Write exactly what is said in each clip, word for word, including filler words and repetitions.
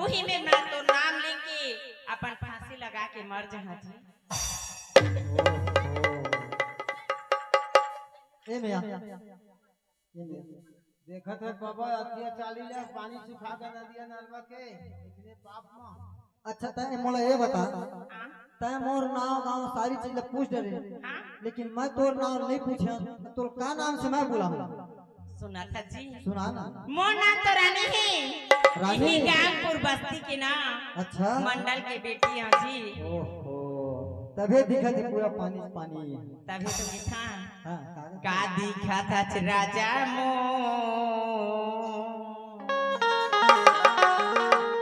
मुट्ठी में ना तो नाम लेके अपन फांसी लगा के मर जहा जी। ए भैया, देखत है बाबा, अतिया चाली ले पानी सुखा के नदिया नलवा के, इतने पाप में। अच्छा, तैं मोला ये बता, हाँ? तैं मोर नाव गांव सारी चीज ला पूछ डरे, हाँ? लेकिन मैं तोर नाव नहीं पूछा, तोर का नाम से मैं बुलाऊं? सुना था जी। सुना ना। मोर नाम तो रानी है। रानी? यही गांगपुर बस्ती के ना। अच्छा। मंडल के बेटी हाँ जी। ओहो, तभे दिखत है पूरा पानी पानी। तभे तो दिखा। हाँ, का? का दिखा था राजा मो।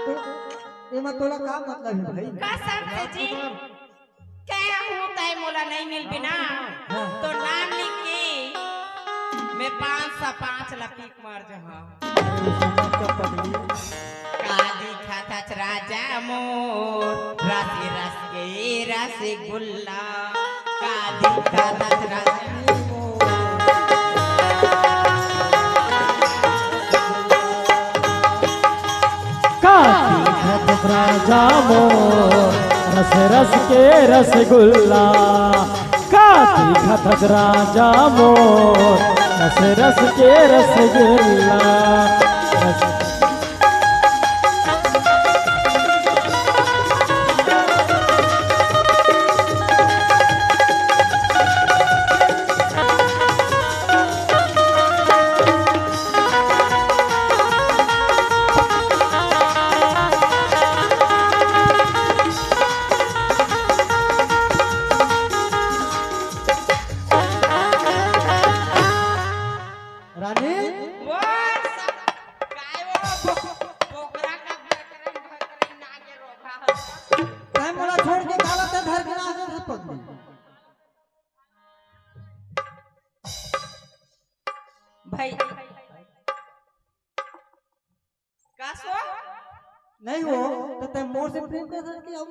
तो एमा तोला का मतलब है भाई? कसम से जी। कहे हूँ तय मोला नहीं मिल बिना। हाँ। तो नाम लिख के मैं पाँच सौ पाँच ला पीक मार जहाँ। अरे, समझ का पगली। का दिखा था राजा मोर, रस रस के रसगुल्ला। का दिखा था राजा मोर। का दिखत राजा मोर, रस रस के रसगुल्ला। का दिखत राजा मोर, रस रस के रसगुल्ला। रस रानी? वो सब काय वो बो-, बोकरा का भकरे, भकरे नागे रोगा हो। तैं मोला छोड़ के काला ते धर के ना आगे था पगली। भाई, का सो? नहीं हो, तो तैं मोर से प्रेम कर सकती हो?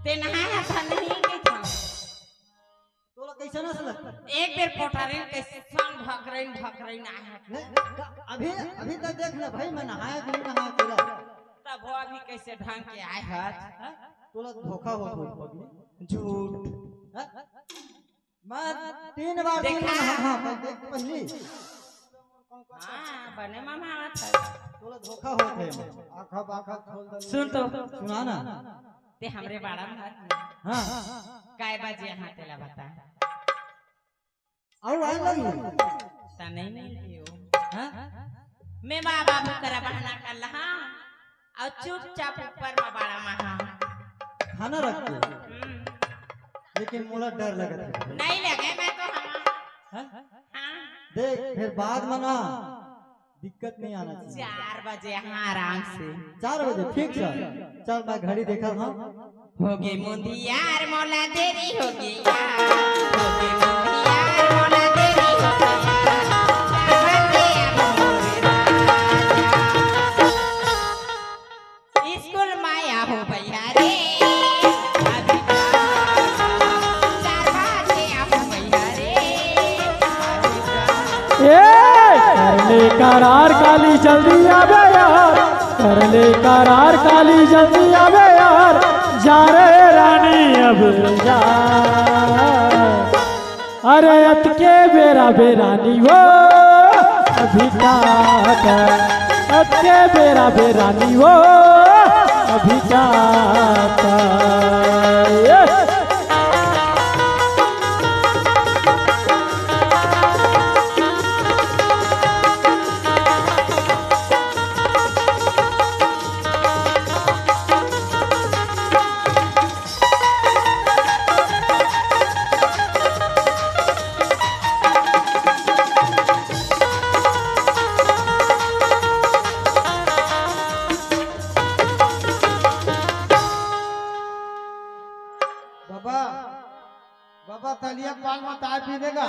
ते नहाया था नहीं के था? तोला कैसे ना से लगता? एक बेर पोटारे कैसन भकरैन भकरैन आया। नहीं, अभी, अभी तक देख ले भाई, मैं नहाया कि नहीं नहाया तोला। तब वो अभी कैसे ढंग के आए हत? हाँ? तोला धोखा हो तो पगली। झूठ। हाँ? मैं तीन बार देखा? तीन बार, हाँ, हाँ, मैं देख पहली। हाँ, बने मामा आवत है। तोला धोखा होत है। आँखा बाँखा खोल दे। सुन तो। सुना ना। ते हमरे बाड़ा में हस ना। हाँ। काय बजे यहाँ तेला बता। आऊ आए लगी। ता नहीं मिल लियो। हाँ? मैं माँ बाबू करा बहाना कर लहा। अउ चुपचाप ऊपर म बाड़ा म हा। खाना रख के। हम्म। लेकिन मोला डर लगत है। नहीं लगे, मैं तो हमा। हाँ? हाँ। देख, फिर बाद में ना दिक्कत नहीं आना चाहिए। चार बजे, हाँ, आराम से। चार बजे, ठीक सर। चल, मैं घड़ी देखा था। होगे मुंधियार मोला देरी होगे यार, होगे मुंधियार मोला देरी होगे यार। स्कूल माया हो भैया रे, अभी चार बजे आ हो भैया रे। ए, कर ले करार काली जल्दी आबे यार, कर ले करार काली जल्दी आबे यार, जा रे रानी अब जा। अरे अतके बेरा बेरानी वो अभी जाता, अतके बेरा बेरानी वो अभी जाता। ये। बाबा, बाबा, तलिया पान म ताय पी देगा।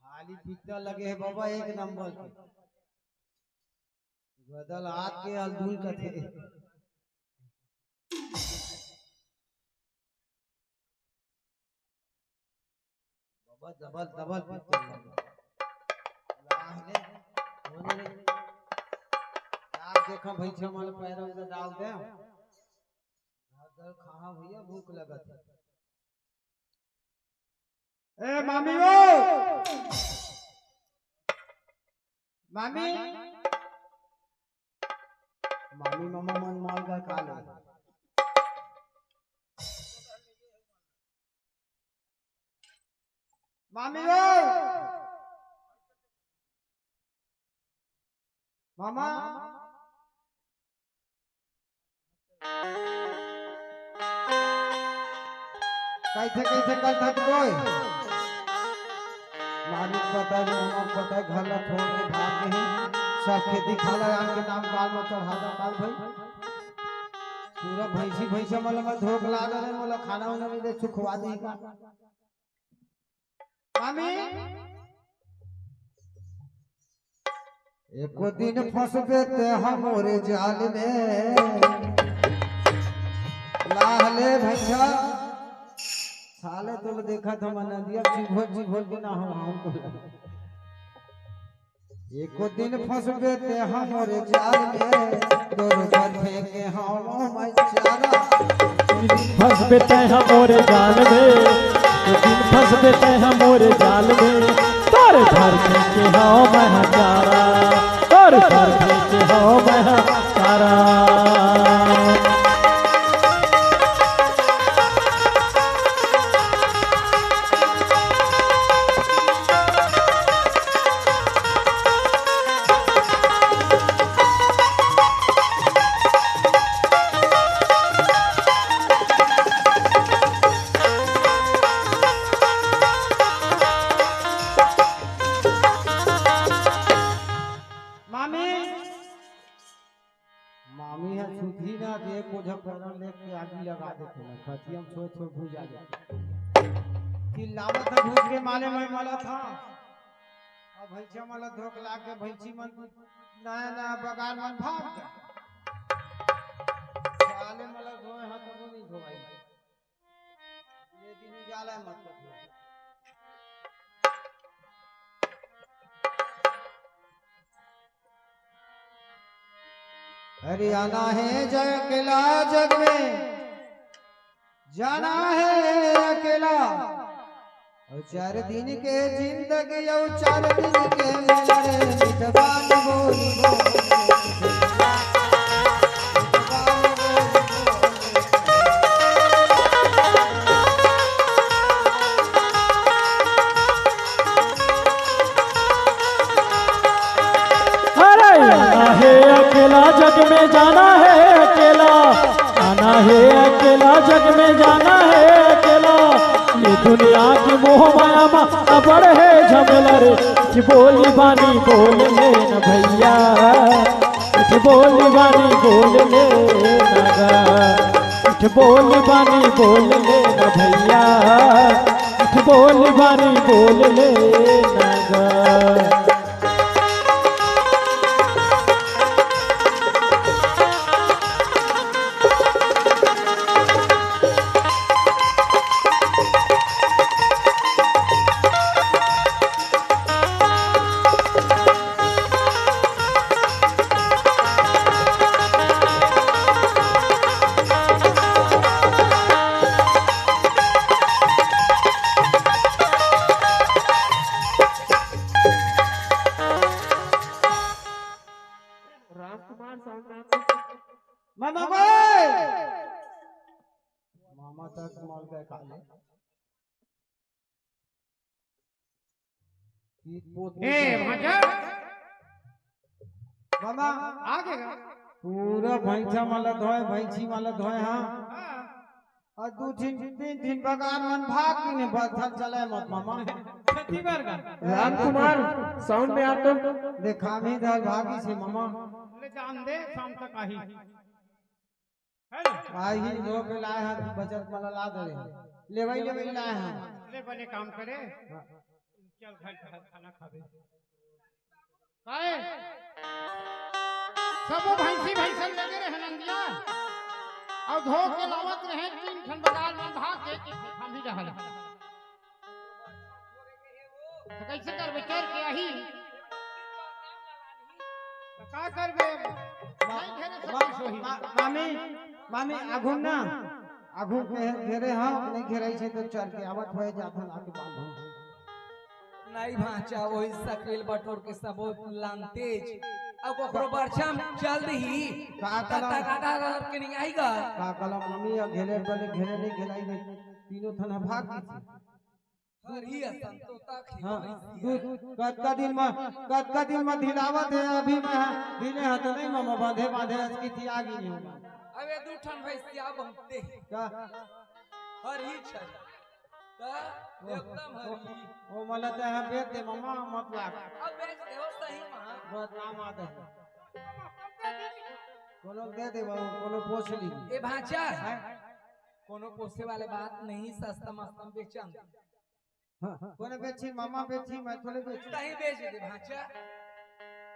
खाली पिक्चर लगे हे बाबा, एक नंबर के। बदल हाथ के अलदुन कथे। बस डबल, डबल पिक्चर लगे। लाह ले, होने रे। यार देखा भैंसिया मन पैरा उधर डाल दे। अगर खाहा भैया भूख लगत है। ए मामी ओ! मामी! मामी मामा मन माल गाय खा ले। मामी ओ! मामा! कइसे, कइसे करथस कोई? मालिक पता नहीं, हमर पता घर ला छोड़ के भाग गे हे। सब खेती खाला आन के नाम काल में चढ़ा दे काल भाई। पूरा भैंसी, भैंसा मन ला धोख ला दे, मोला खाना वाना नहीं दे, सुखवा दे का। मामी, एको दिन फंसबे ते हमरे जाल में। लाह ले भैया, साले तोला देखत हम नदिया चिभोर चिभोर के ना हो हम। एको दिन फंसबे ते हमरे जाल में, तोर बर फेंके हंव मैं चारा। फंसबे ते हमरे जाल में, एक दिन फंसबे ते हमरे जाल में, तोर बर फेंके हंव मैं चारा, तोर बर फेंके हंव मैं चारा। मामी, मामी ह सुधी ना दे, कोझा पैरा लेके आगी लगा देथे ना, खटिया में छोड़ छोड़ भूजा जाथे। चिल्लावत ह भूज के मारे मैं मलत ह। अब भैंसिया मन ला धोख ला के भैंसी मन नया नया बगान मन भाग जा। साले मन ला धोए ह तबो नहीं धोवाई। ये दिन उजाला है मत कर। हरियाणा है जय अकेला जग में, जाना है अकेला। और चार दिन के जिंदगी और चार दिन के मेला रे, मिठबान बोल बोल। अरे आना है अकेला, जग में जाना है अकेला, आना है अकेला, जग में जाना है अकेला। ये दुनिया की मोह माया मा अबड़ है झमेला रे। कुछ बोली बानी बोल लेना भैया, कुछ बोली बानी बोल लेना गा, कुछ बोली बानी बोल लेना भैया, कुछ बोली बानी बोल लेना गा। राजकुमार साहब। मामा भाई। मामा तक मल गए काले। ए भांजा। मामा। आ गए का? पूरा भैंसा मन ला धोए, भैंसी मन ला धोए, हाँ। हाँ। अउ दू ठिन, तीन ठिन बगान मन भाग गिने, बस चले मत मामा। खेती बर का? रामकुमार, साउंड में आ तो। देखा भी दल भागी से मामा। ले जान दे, शाम तक आही। है ना? आही लोग लाए हैं, बचत वाला ला दे। लेवई, लेवई लाए हैं। ले बने काम करे। हाँ। चल घर, घर खाना खाबे। काहे? सबो भैंसी भैंसन लगे रहे नंदिया। अउ धो के लावत रहे, तीन ठन बगाल मन भाग के, एक, एक, हम ही रहल। त कइसे करबे? चढ़ के आही। त का करबे? मा-, नहीं घेरे मा-, सकत होही। मा-, मामी, मामी, आघू ना, आघू के घेरे हंव, नहीं घेराइस हे त चढ़ के आवत होय जात हंव, आके बांधहूं। नहीं भांचा, वही सकेल बटोर के सबो लानतेच। अब ओकरो बरछा म चल दिही, का त कलम? तगड़ा करके नहीं आही गा। का कलम मामी, अब घेरे पहले घेरे नहीं घेराइस हे, तीनों ठन ह भाग गिस। हर ही असन तो तक ही हाँ, भैंसी दू, है। कतका दिन म, कतका दिन म ढिलावत हे, अभी मैं ढीले हंव त नहीं मामा, बांधे, बांधे, अस की थी आगी नहीं होगा। अबे दू ठन भैंसिया बहुते हे। का? हर ही छन। का? ओ, एकदम ओ, हर ही। ओ, मला त यहाँ बेच दे मामा, मत लाग। अब बेच दे हो सही माँ। बहुत नाम आता है। कोनो दे दे बाबू, कोनो पोस ली। ए भांचा, हैं? कोनो पोसे वाले बात नहीं, सस्ता मस्ता में बेचन। हाँ, कोनो बेची मामा, बेची, मैं थोड़े बेची। तहीं बेच दे भांचा।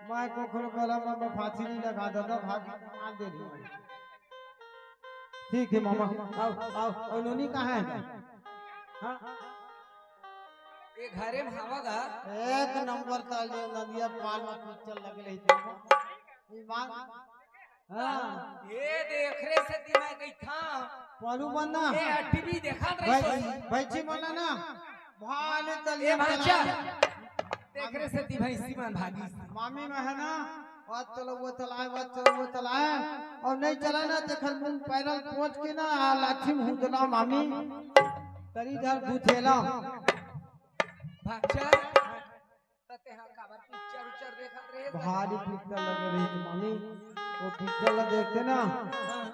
मैं कोखरो गला में फांसी नहीं लगा देता, भागी मार दे रही। ठीक है मामा, आओ, आओ, आओ, नोनी कहाँ है? हाँ? ये घरे में हवा गा। एक नंबर का ये नदिया पार में पिक्चर लग रही थी। ईमान। हाँ। ये देख रे से दिमाग गई था। पालू बनना। ये टीवी देखत रही भाई, सोई। भाई जी बोला ना। भाले ए तलिया भांचा। चला। देख रे से दी भैंसी मन भागी। मामी में है ना, बात चलो वो चलाए, बात चलो वो चलाए, और नहीं चला ना, देखल मुंह पैरल पहुंच के ना, आ लाठी में हुदला मामी, तरी धर गुथेला। भांचा, त तेहा काबर पिक्चर उच्चर देखत रहे? भारी पिक्चर लगे रही थी मामी, वो पिक्चर ला देखते ना, हाँ।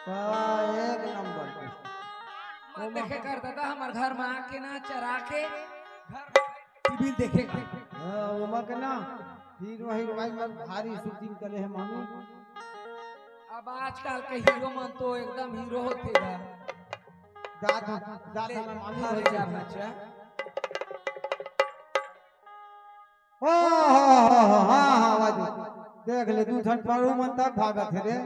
त एक नंबर के। मत देखे कर दादा, हमर घर में आके ना चरा के घर टीवी देखे के। हाँ, ओमा के ना हीरो हीरोइन मन भारी शूटिंग करे हे मामी। अब आजकल के हीरो मन तो एकदम हीरो होथे गा। दादा, दादा ले, मन मामी खा ले होथे। जा बच्चा। ओ, हो, हो, हो, हाँ, हाँ, आवाज। देख ले, दू झन पड़वा मन तक भागत हे रे।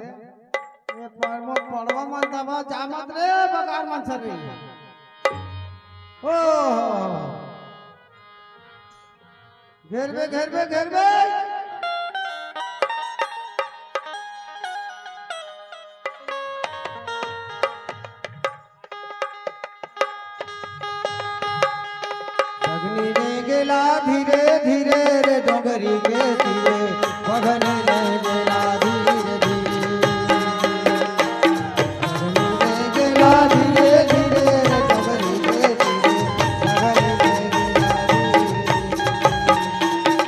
ये पड़वा, पड़वा मन तक बा, जा मत रे, बगार मन सर रे। ओ, हो, हो, हो। घेरबे, घेरबे, घेरबे। भगनी रेंगेला धीरे धीरे रे डोंगरी के तीरे, भगनी रेंगेला धीरे धीरे। भगनी रेंगेला धीरे धीरे रे डोंगरी के तीरे, भगनी रेंगेला धीरे।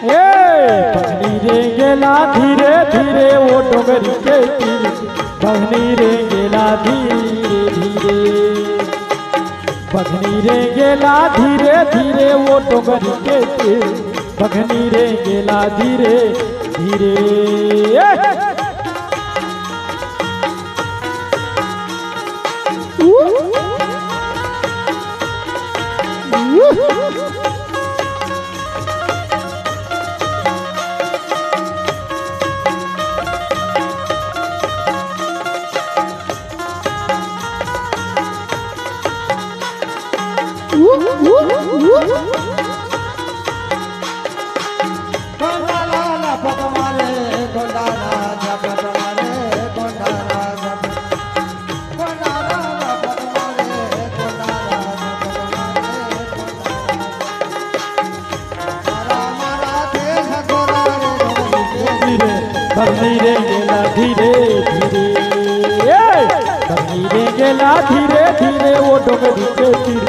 ए, भगनी रेंगेला धीरे धीरे वो डोंगरी के तीरे, भगनी रेंगेला धीरे धीरे। भगनी रेंगेला धीरे धीरे वो डोंगरी के तीर, भगनी रेंगेला धीरे धीरे। धीरे, भगनी रेंगेला धीरे धीरे, ए! भगनी रेंगेला धीरे धीरे, वो डोंगरी के तीर,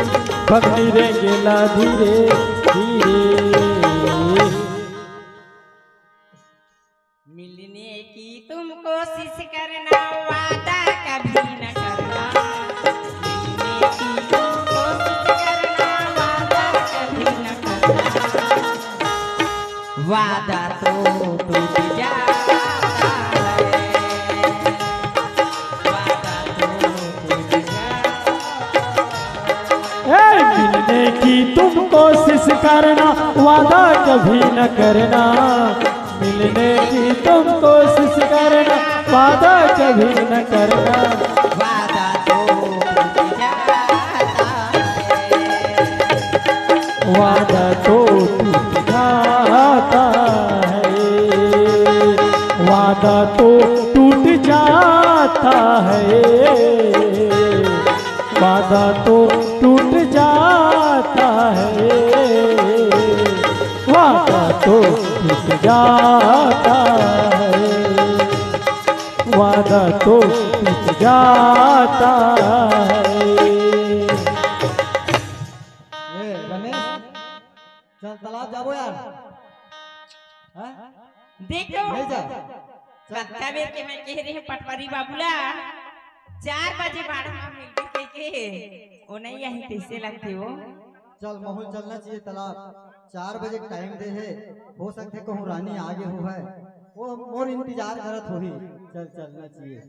भगनी रेंगेला धीरे धीरे। मिलने की तुम कोशिश करना, वादा कभी न करना। मिलने की तुम कोशिश करना, वादा कभी न करना। वादा तो टूट जाता है, वादा तो टूट जाता है। ए, मिलने की तुम कोशिश करना, वादा कभी न करना। मिलने की तुम कोशिश करना, वादा कभी न करना। वादा तो टूट जाता है। वादा तो टूट वादा तो टूट जाता है, वादा तो टूट जाता है, वादा तो टूट जाता है, वादा तो टूट जाता है। ए, रमेश, चल तालाब जाबो यार। हैं? देख तो। नहीं जा। चल। कतका बेर के मैं कह रही हूँ पटवारी बाबू ला, चार बजे बाढ़ में मिलबे कह के, ओ नहीं यही कैसे लगते हो? चल, महूँ ल चलना चाहिए तालाब, चार बजे टाइम दे हे, हो सकथे कहूँ रानी आगे हो है, वो मोर इंतजार करत होही। चल, चलना चाहिए।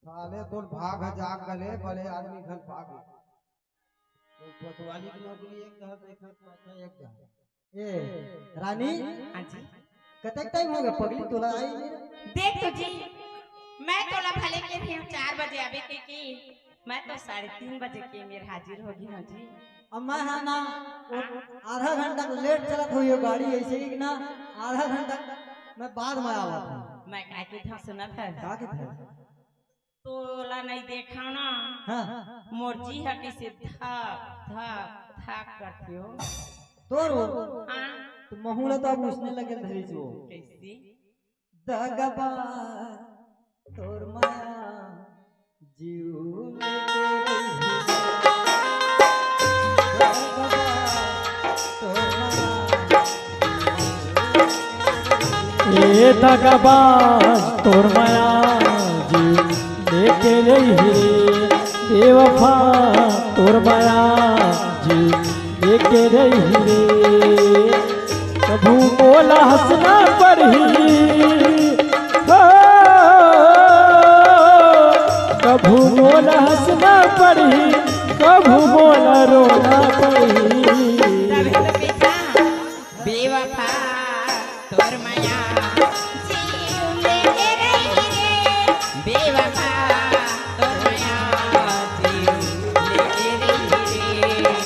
साले तोर भाग ह जाग गले, बड़े आदमी घन भाग। तो कोतवाली की नौकरी एक घर, देखा पाछा एक घर। ए, रानी, हाँ जी। कतेक टाइम हो गया पगली तोला आई नहीं? देख तो जी, मैं तोला भले के रही हूँ चार बजे आवे के की, मैं तो साढ़े तीन बजे के मेर हाजिर हो गई हूँ जी। अब मैं है ना, वो आधा घंटा लेट चलत हुई हो गाड़ी, ऐसे ही ना, आधा घंटा मैं बाद में आवा था। मैं का के था सुनत है? का के था? तोला नहीं देखा ना, हाँ। मोर जी ह कइसे धक धक धक करथे ओ। तोर ओ? हाँ। तो महूँ ला तो अब उसने लगे धरी जो। कैसे? दगबा तोर माया जीव लेके रही। दगबा तोर माया ए दगाबाज तोर माया जीव लेके रही रे, बेवफा तोर माया जीव लेके रही रे। कभू मोला हंसना पड़ही, हो, कभू मोला हंसना पड़ही, कभू मोला रोना पड़ही। तभी तो बेटा, बेवफा तोर माया जीव लेके रही रे, बेवफा तोर माया जीव लेके रही रे।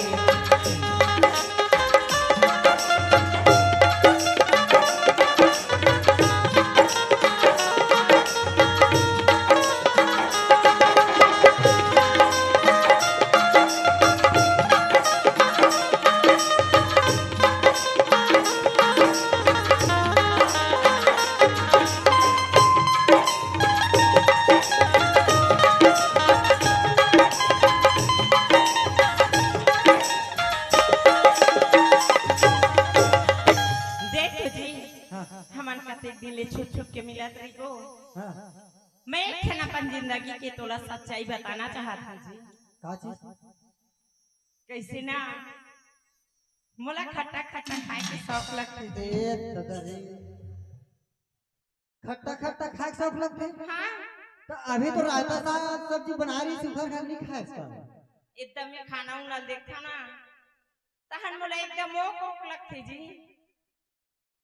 देख तो जी, हाँ, हाँ। हमन कतेक दिन ले छुप छुप के मिलत रहिबो। हाँ। मैं एक ठन अपन जिंदगी के तोला सच्चाई बताना चाहत हूँ जी। का चीज? कैसे ना, मोला खट्टा खट्टा खाए के शौक लगथे जी। ए दादा रे, खट्टा खट्टा खाए के शौक लगथे? हाँ। तो अभी तो रायता साग सब्जी बना रही, सुखा खाए नहीं खाए इसका। एकदम ये खाना उना देखा ना, तहन मोला एकदम मोक ओक लगथे जी।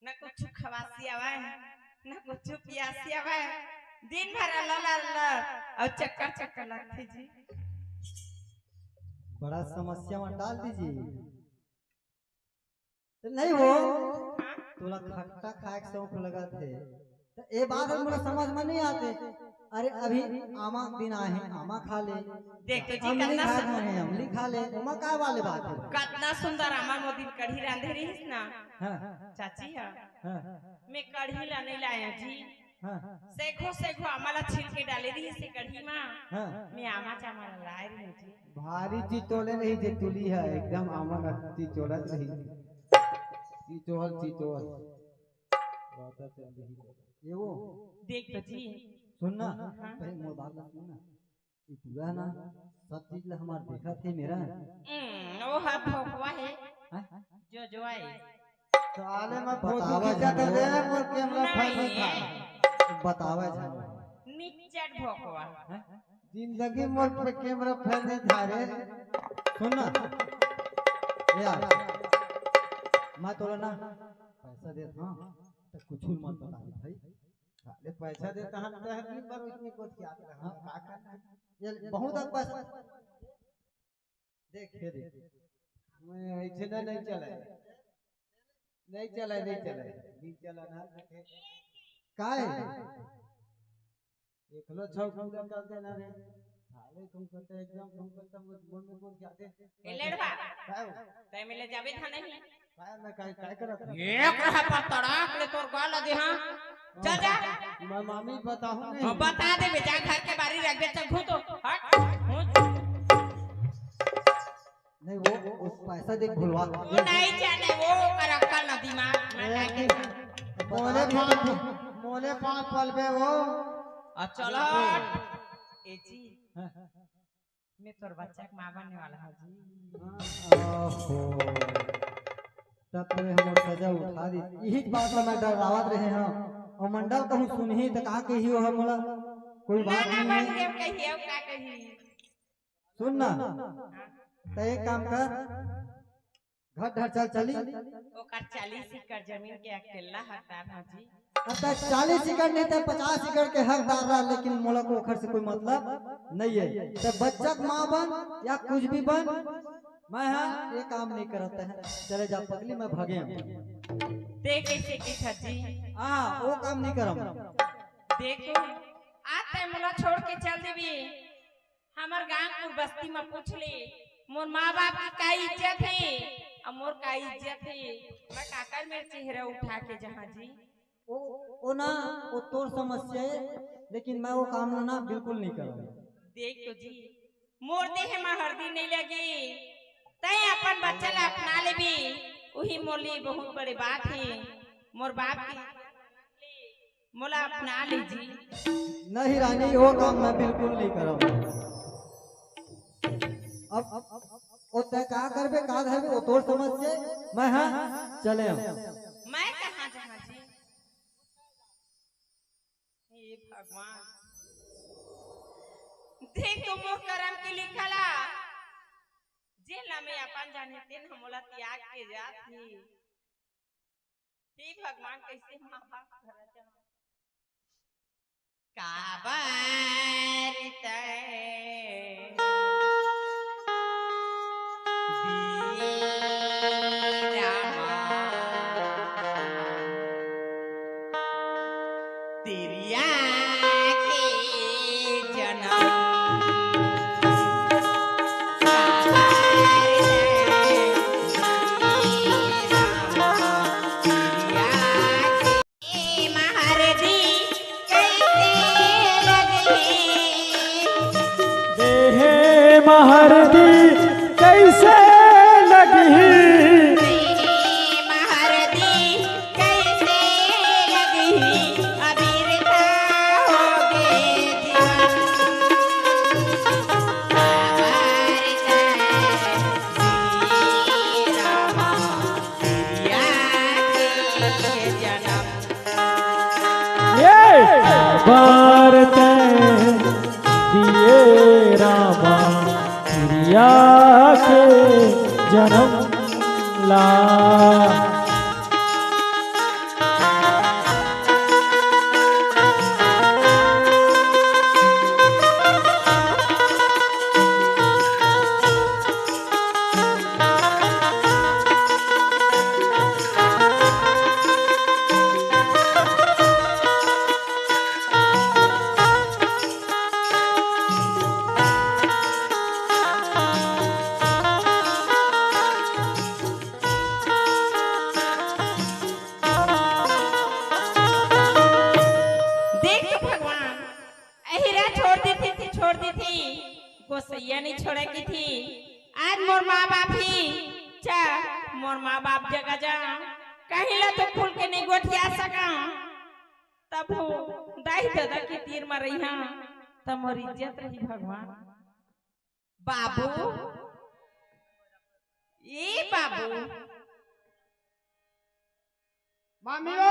न कुछ खवासी आवय, न कुछ पियासी आवय, दिन भर अल्ला ला अल्ला और चक्कर चक्कर लगथे जी। बड़ा समस्या में डाल दीजिए। तो नहीं हो, हाँ? तोला खट्टा खाए के शौक लगत हे, तो ए बात ह मोला समझ में नहीं आते। अरे अभी आमा के दिन आहे, आमा खा ले। देख तो जी, अमली कतना खाए सुंदर। के मन हे, अमली खा ले, ओमा का वाले बात हे? कतना सुंदर आमा मोदिन कढ़ी रांधे रहिस ना। हाँ। चाची ह। हाँ। मैं कढ़ी ला नहीं लाया जी। हाँ। सेखो सेखो आमा ला छील के डाले रहिस हे कढ़ी मा। हाँ। मैं आमा चामा ला लाए रही जी। भारी चिचोले नहीं जे तुली है, एकदम आमा ला चिचोलत रही। चिचोल, चिचोल। ये वो। देख तो जी। सुन ना, हाँ। पहले मोर बात ला सुन ना। ये पूरा ना, सब चीज ला हमार देखत हे मेरा। हम्म, वो हा भोकवा हे। हैं? जो जो आए। तो आले में फोटो बतावा खींचा कर जानो। दे, मोर कैमरा फैन नहीं नहीं था। बतावा जानो। निच्चट भोकवा। हैं? जिंदगी मोर पे कैमरा फैन नहीं था रे। सुन ना। ए यार, मैं तोला ना पैसा देत हूँ, तो कुछ मत बता भाई। अरे पैसा देता हम तो है, दिन भर उसमें कुछ याद रहा, हाँ। का करना है? ये बहुत अब बस। देख, ये देख। मैं ऐसे ना नहीं चला है। नहीं चला है, नहीं चला है। नहीं चला ना, देखे। काय? एकलो छौ पूरा कर देना रे। साले तुम करते एकदम तुम करते वो मन में कुछ जाते। ए लेड़वा। काय हो? तै मिले जाबे था नहीं। काय मैं काय, काय करत हूँ? एक रहा पर तड़ाक ले तोर गाल दे हाँ। चल जा। मैं मामी बताहूँ नहीं। हाँ, बता दे बेटा, घर के बारी रख दे, चल घू तो। हट। हूँ। नहीं, वो, वो पैसा देख भुलवा। वो नहीं जाने, वो ओकर अक्कल ना दिमाग ना ए, लागे। मोले पाँच, मोले पाँच पलबे वो। आ, चल हट। ए जी, हाँ। मैं तोर बच्चा के माँ बनने वाला हूँ जी। ओहो। तब तो हमर सजा उठा दी। यही बात ला मैं डरावत रहे हूँ। और मंडल कहूँ सुनही तो का कही हो मोला? कोई ना, बात ना, नहीं है। बन गए, कहिए, का कही? सुन ना, त एक काम कर, घर ढर चल चली। ओकर चालीस एकड़ जमीन के अकेला हकदार हूँ जी। अब तक चालीस एकड़ नहीं त पचास एकड़ के हकदार रहा, लेकिन मोला को ओखर से कोई मतलब नहीं है। त बच्चा के माँ बन या कुछ भी बन, मैं हाँ ये काम नहीं करत है। चले जा पगली, मैं भागे हूँ। देख कैसे की जी। हाँ, वो काम नहीं करम। देखो, आज तै मोला छोड़ के चल देबी। हमर गांव कुर बस्ती म पूछ ले, मोर माँ बाप की का इज्जत हे, अउ मोर का इज्जत हे। मैं काकर मेर चेहरा उठा के जहाँ जी। ओ, ओ ना, ओ तोर समस्या हे, लेकिन मैं वो काम ला ना बिल्कुल नहीं करम। देख तो जी, मोर देह म हरदी नहीं लगी, तै अपन बच्चा ला अपना लेबी, वही मोर लिए बहुत बड़े बात हे। मोर बाप की मोला अपना लीजी। नहीं रानी, वो काम मैं बिल्कुल नहीं करब। अब, अब, अब, वो तय का करबे, का धरबे, वो तोर समझ से, मैं हाँ चले हम। मैं कहाँ जहाँ जी? हे भगवान, देख तो मोर करम के लिखला, जेन ला मैं अपन जाने तेन ह मोला त्याग के जात ही। हे भगवान, कैसे माँ बाप घर जाऊं? काबर तै दिए रामा तिरिया के जनम? काबर तै दिए रामा तिरिया के महरदी कैसे लगही? देहे महरदी कैसे लगही? देहे महरदी कैसे लगही? अबीर का होगे जीवन। अबीर का जीवन। तिरिया के जनम। ये बार तै दिए रामा तिरिया के जनम ला। देख तो भगवान, अहिरा छोड़ देथे, ते छोड़ देथे, गोसैया नहीं छोड़े की थी। आज मोर माँ बाप ही, चा, मोर माँ बाप जगह जा, कहीं ला तो खुल के नहीं गोठिया सका। तब हो दाई ददा के तीर म रहिहा, त मोर इज्जत रही भगवान। बाबू, ए बाबू। मामी ओ,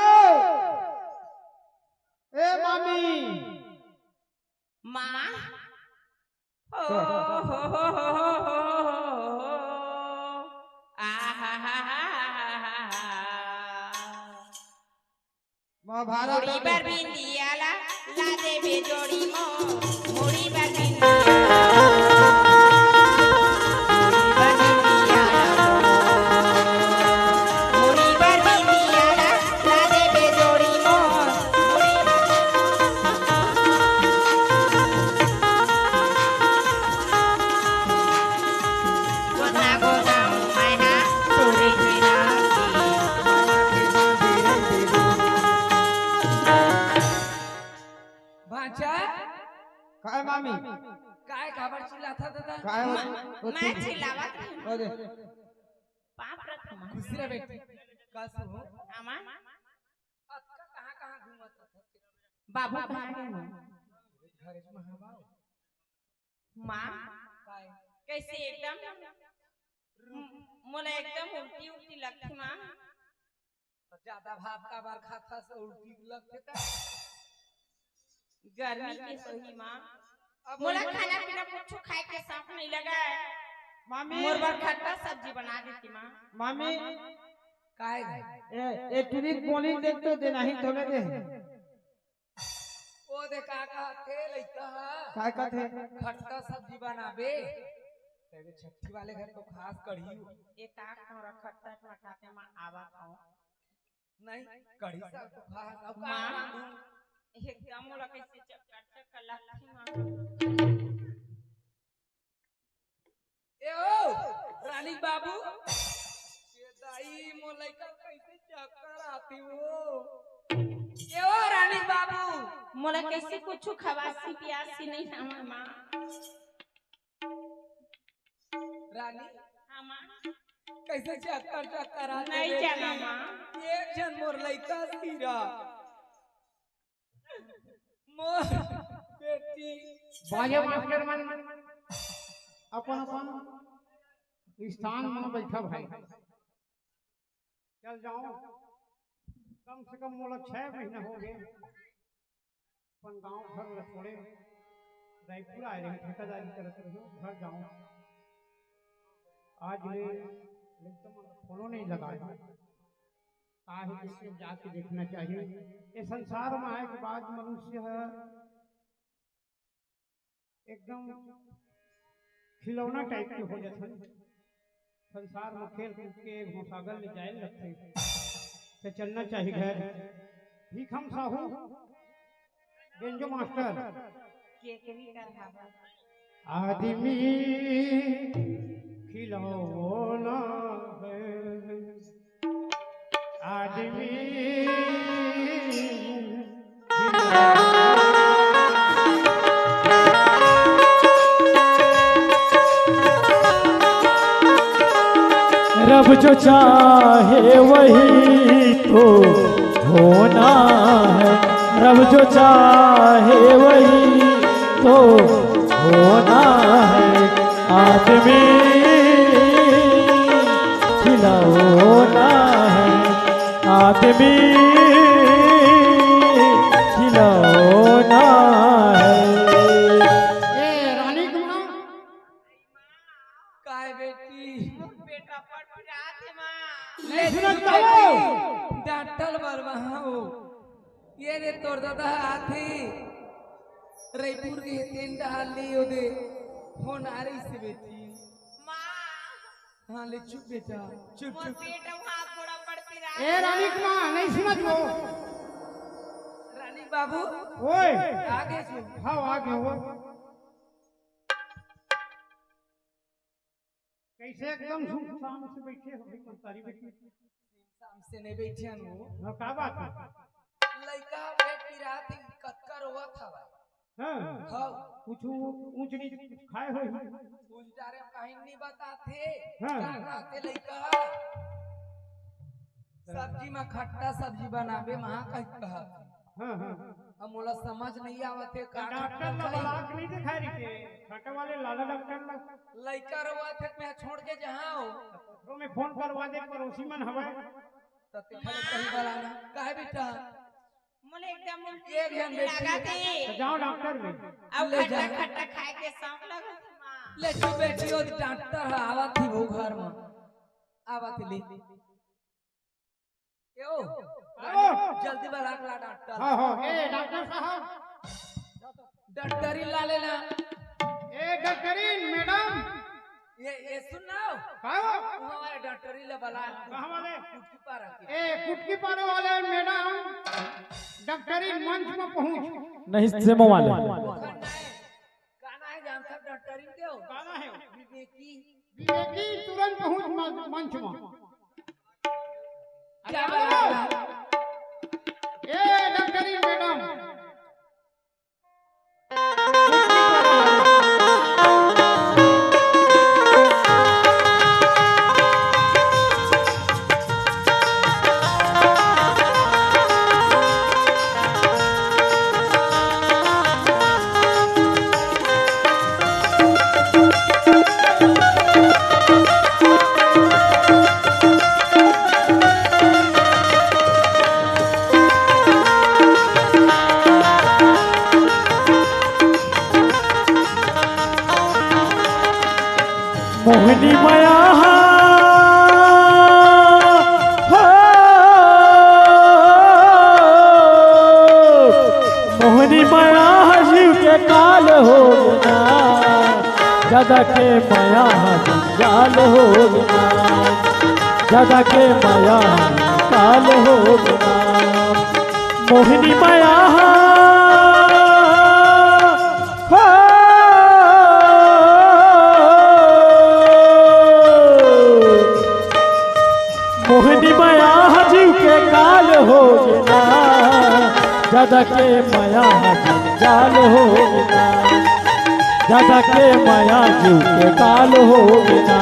ए मामी। माँ। हो, हो, हो। आहा। महाभारत मुड़ी बर बिंदिया ला, ला देबे जोड़ी मो। मुड़ी बर बिंदिया ला, मुड़ी बर बिंदिया ला, मुड़ी बर बिंदिया ला, ला देबे जोड़ी मो। मुड़ी काय मामी? काय काबर चिल्लाथा दादा? काय होत? मैं चिल्लावत हूँ। ओ दे। पाप रख माँ। खुशी रह बेटी। कस हो? अमा। अतका कहाँ कहाँ घूमत रथस? बाबू कहाँ गे ना? घरे में हवा। माँ। काय? कैसे एकदम मोला एकदम उल्टी उल्टी लगथे माँ। त ज्यादा भात काबर खाथस, उल्टी लगथे त? गर्मी के होही माँ। अब मोला खाना पीना कुछ खाए के शौक नहीं लगा है। मामी। मोर बर खट्टा सब्जी बना देती माँ। मामी। काय? ए, ए टुरी बोली देख तो देना ही थोड़े दे। ओ दे का कहथे लइका ह? काय कहथे? खट्टा सब्जी बनाबे। तेरे छट्ठी वाले घर तो खास कढ़ी हो। ए का कहूँ रा खट्टा मठाते माँ आवत हूँ। नहीं, कढ़ी साग तो खास। अब का माँ, माँ? एकदम मोला कैसे चक्कर चक्कर लगथे माँ। ए ओ, रानी बाबू। ए दाई, मोर लइका कैसे चक्कर आथे ओ। ए ओ, रानी बाबू। मोला कैसे कुछ खवासी पियासी नहीं हवय माँ। रानी। हाँ माँ। कैसे चक्कर चक्कर आथे नहीं बेटी? जाना माँ। एक झन मोर लइका सिरा। मोर बेटी। बाजे मास्टर मन अपन अपन स्थान में बैठा भाई। चल जाओ, कम से कम मोला छह महीना हो गए अपन गांव घर ला छोड़े, रायपुर आए रहे, ठेकेदारी करत रहे, घर जाओ। आज ले एकदम फोनो नहीं लगा है। काहे कि इसको जाके देखना चाहिए। ये संसार में आए के बाद मनुष्य है एकदम खिलौना टाइप के हो जाते हैं। संसार में खेल कूद के भोसागर ले जाए लगते हैं। तो चलना चाहिए घर। भीखम साहू, बेंजो मास्टर। के के भी कर हावा। आदमी खिलौना है, आदमी खिलौना। रब जो चाहे वही तो होना है, रब जो चाहे वही तो होना है। आदमी खिलौना है, आदमी खिलौना है। ए, रानी के माँ। काय बेटी? मोर पेट अब्बड़ पिरात हे, माँ। ले सुनत बेटी, कहो। डॉक्टर बरवा हो। ये रे तोर दादा आथे। रईपुर के तेन डाल ली ओदे। फोन आ रही से बेटी। माँ। हाँ, ले चुप बेटा, चुप, मोर चुप। पेट अउ हाथ गोड़ अब्बड़ पिरात हे। ए रानी के माँ, नहीं सुनत हो। रानी बाबू। ओए। आगे सुन। हाँ, आगे हो। कैसे एकदम सुनसान से बैठे हो भाई, महतारी बेटी? सुनसान से नहीं बैठे हो। हाँ, का बात है? लइका बेटी रात ही कतका रोवत हवा। हाँ। हाँ। कुछ ऊंच नीच कुछ खाए हो? कुछ डारे कहीं नहीं बताते। हाँ। का कहते लइका? सब्जी में खट्टा सब्जी बनाबे, माँ कह कहा। हाँ, हाँ। अब मोला समझ नहीं आवत हे, का डॉक्टर ला खाई? बलाक नहीं दिखाई रही के, छोटे वाले लाला डॉक्टर ला। लइका रोवत हे, मैं छोड़ के जहाँ हो। तो मैं फोन करवा दे, पड़ोसी मन हवे। तो ते खाली कहीं बलाना। काहे बेटा? मोला एकदम एक जन बेटी। लागत हे। तो जाओ डॉक्टर में। अब ले खट्टा जा। खट्टा खाए के शौक लगत हे, माँ। ले तू बेटी, वो डॉक्टर है, आवत ही वो घर में। आवत ही ले। ए ओ, आओ। जल्दी बला के ला डॉक्टर। हाँ, हाँ, ए, डॉक्टर साहब। डॉक्टरी ला लेना। ए, डॉक्टरीन, मैडम। ये, ये सुन ना। का हो? वो हमारे डॉक्टरी ला बला। कहाँ वाले? कुटकी पारा के। ए, कुटकी पारा वाले मैडम, डॉक्टरीन मंच में पहुँच। नहीं, सेमो वाले। वो करना है। गाना है, जान सब डॉक्टरीन के हो। गाना है। विवेकी। विवेकी तुरंत पहुँच म-, मंच में। क्या अरे बात है? ए, डॉक्टरीन मैडम। मोहिनी मया हा, हो, मोहिनी मया हा जीव के काल हो गे ना, जादा के मया हा जंजाल हो गे ना, जादा के मया हा काल हो गे ना, मोहिनी मया हा हो, मोहिनी मया हा जीव के काल हो गे ना, जादा के मया हा जंजाल हो गे ना, जादा के मया जीव के काल हो गे ना।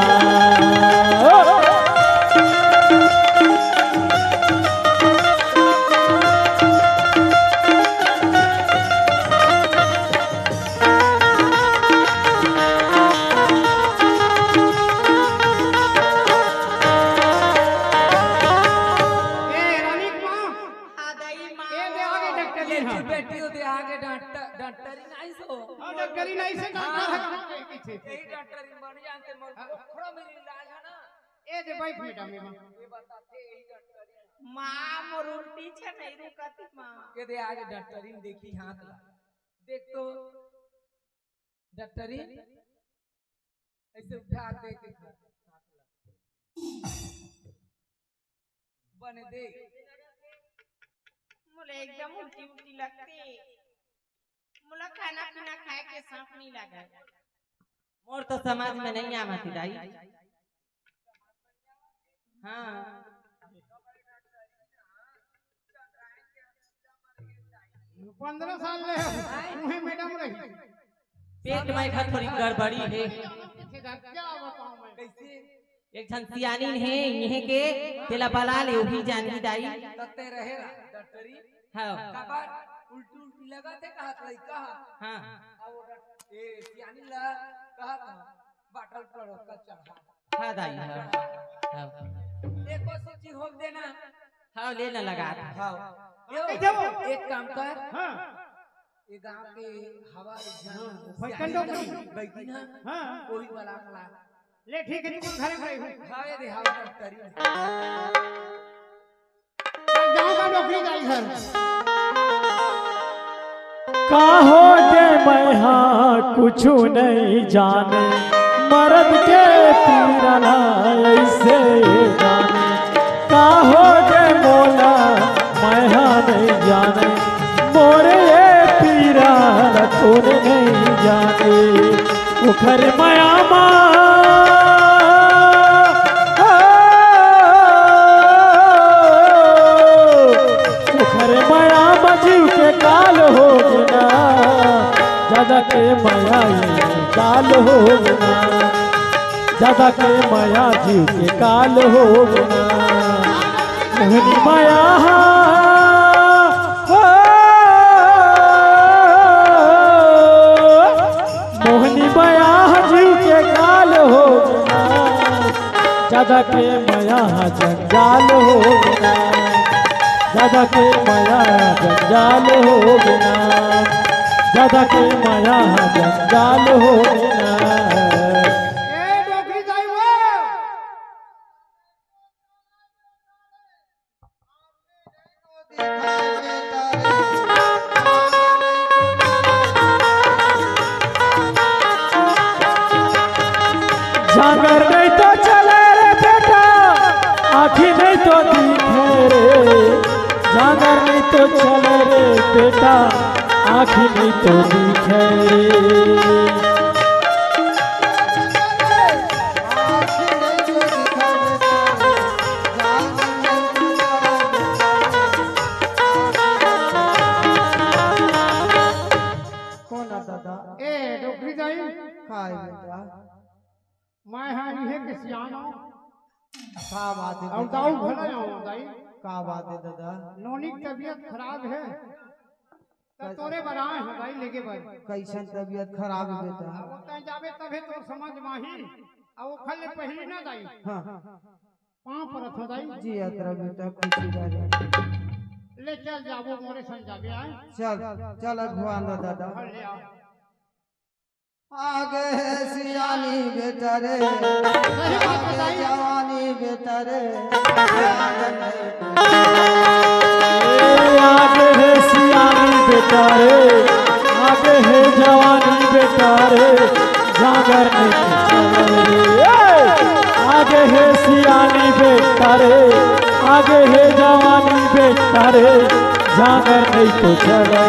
ए, रानी के माँ। हाँ, दाई माँ। ए, दे आगे डॉक्टर ले जी, हाँ। बेटी, ओ दे आगे डॉक्टर, डॉक्टरी नहीं सो। हाँ, डॉक्टरी नहीं से, डॉक्टर है, हाँ। कहाँ पे पीछे? यही डॉक्टरी बन जानते, मोर हाँ। ओखरो मेरी इलाज है ना। ए, दे बैठ, मैडम, ये माँ। ये बताते, यही डॉक्टरी। माँ, मोर उल्टी छे, नहीं रुकती, माँ। के दे आगे डॉक्टरी में देखी, हाथ ला। देख तो, डॉक्टरी, ऐसे उठा दे के खा, हाथ ला। बने दे। मोला एकदम उल्टी उल्टी लगथे। मोला खाना पीना खाए के शौक नहीं लगे। मोर तो समझ में नहीं आवत दाई। हाँ। पंद्रह साल ले उहे मैडम रही। पेट में का थोड़ी गड़बड़ी हे। क्या बताऊं मैं? कैसे? एक झन सियानिन हे, इहें के, तेला बला ले, उही जानही दाई। तब ते रहे ला, डॉक्टरी। हाँ। काबर उल्टी उल्टी लगत हे, कहत लइका हा। हाँ। अब वो डॉक्टर, ए, सियानिन ला कहत हा, बाटल पर ओकर चढ़ा। हाँ दाई, हाँ। हाँ। एको सूची होक देना। हाँ, ले ना लगा। हाँ। यो, एक काम कर। हाँ। ये गांव के हवा एक झन हाँ, सियानी फटकन डोकरी। बैठी ना, हाँ। कोई वाला वाला। ले ठीक है, तू घरे में रही। हाँ, ये दे, हाँ, डॉक्टरी। गांव का डोकरी जाई घर। का हो गे मैं हा कुछु नहीं जाने, मरद के पीरा ला ऐसे जाने। का हो गे मोला मैं हा नहीं जाने, मोरे ये पीरा ला कोन नहीं जाने। उखर मया मा, उखर मया मा जीव के काल हो गे ना, जादा के मया ये काल हो गे ना, जादा के मया जीव के काल हो गे ना। मोहिनी मया हा, हो, मोहिनी मया हा जीव के काल हो गे ना, जादा के मया हा जंजाल हो गे ना, जादा के मया हा जंजाल हो गे ना, जादा के मया हा जंजाल हो गे ना। ए डोकरी दाई वो। जांगर नहीं तो चले रे बेटा, आँखी नहीं तो दिखे रे। जांगर नहीं तो चले रे बेटा, आँखी नहीं तो दिखे रे। कौन आ दादा? ए, डोकरी दाई। काय बेटा? मैं हा इहे के सियान हूँ। का बात हे अउ बेटा? दाऊ भला हूँ दाई। का बात हे दादा? नोनी की तबीयत खराब हे, त तोरे बर आए हूँ दाई, लेगे बर। कैसन तबीयत खराब हे बेटा? अब तैं जाबे तभे तोर समझ म आही। अब ओखर ले पहिली ना दाई। हाँ। पाँव परत हूँ दाई। जियत रह बेटा, खुशी रह। ले चल जाबो, मोरे संग जाबे आए। चल, चल अगुवान दादा। हाँ, ले आ। आगे हे सियानी बेटा रे, आगे जवानी बेटा रे, आगे नहीं। ए, आगे हे सियानी बेटा रे, आगे हे जवानी बेटा रे, जागर नहीं कुछ रे। ए, आगे हे सियानी बेटा रे, आगे हे जवानी बेटा रे, जागर नहीं कुछ रे।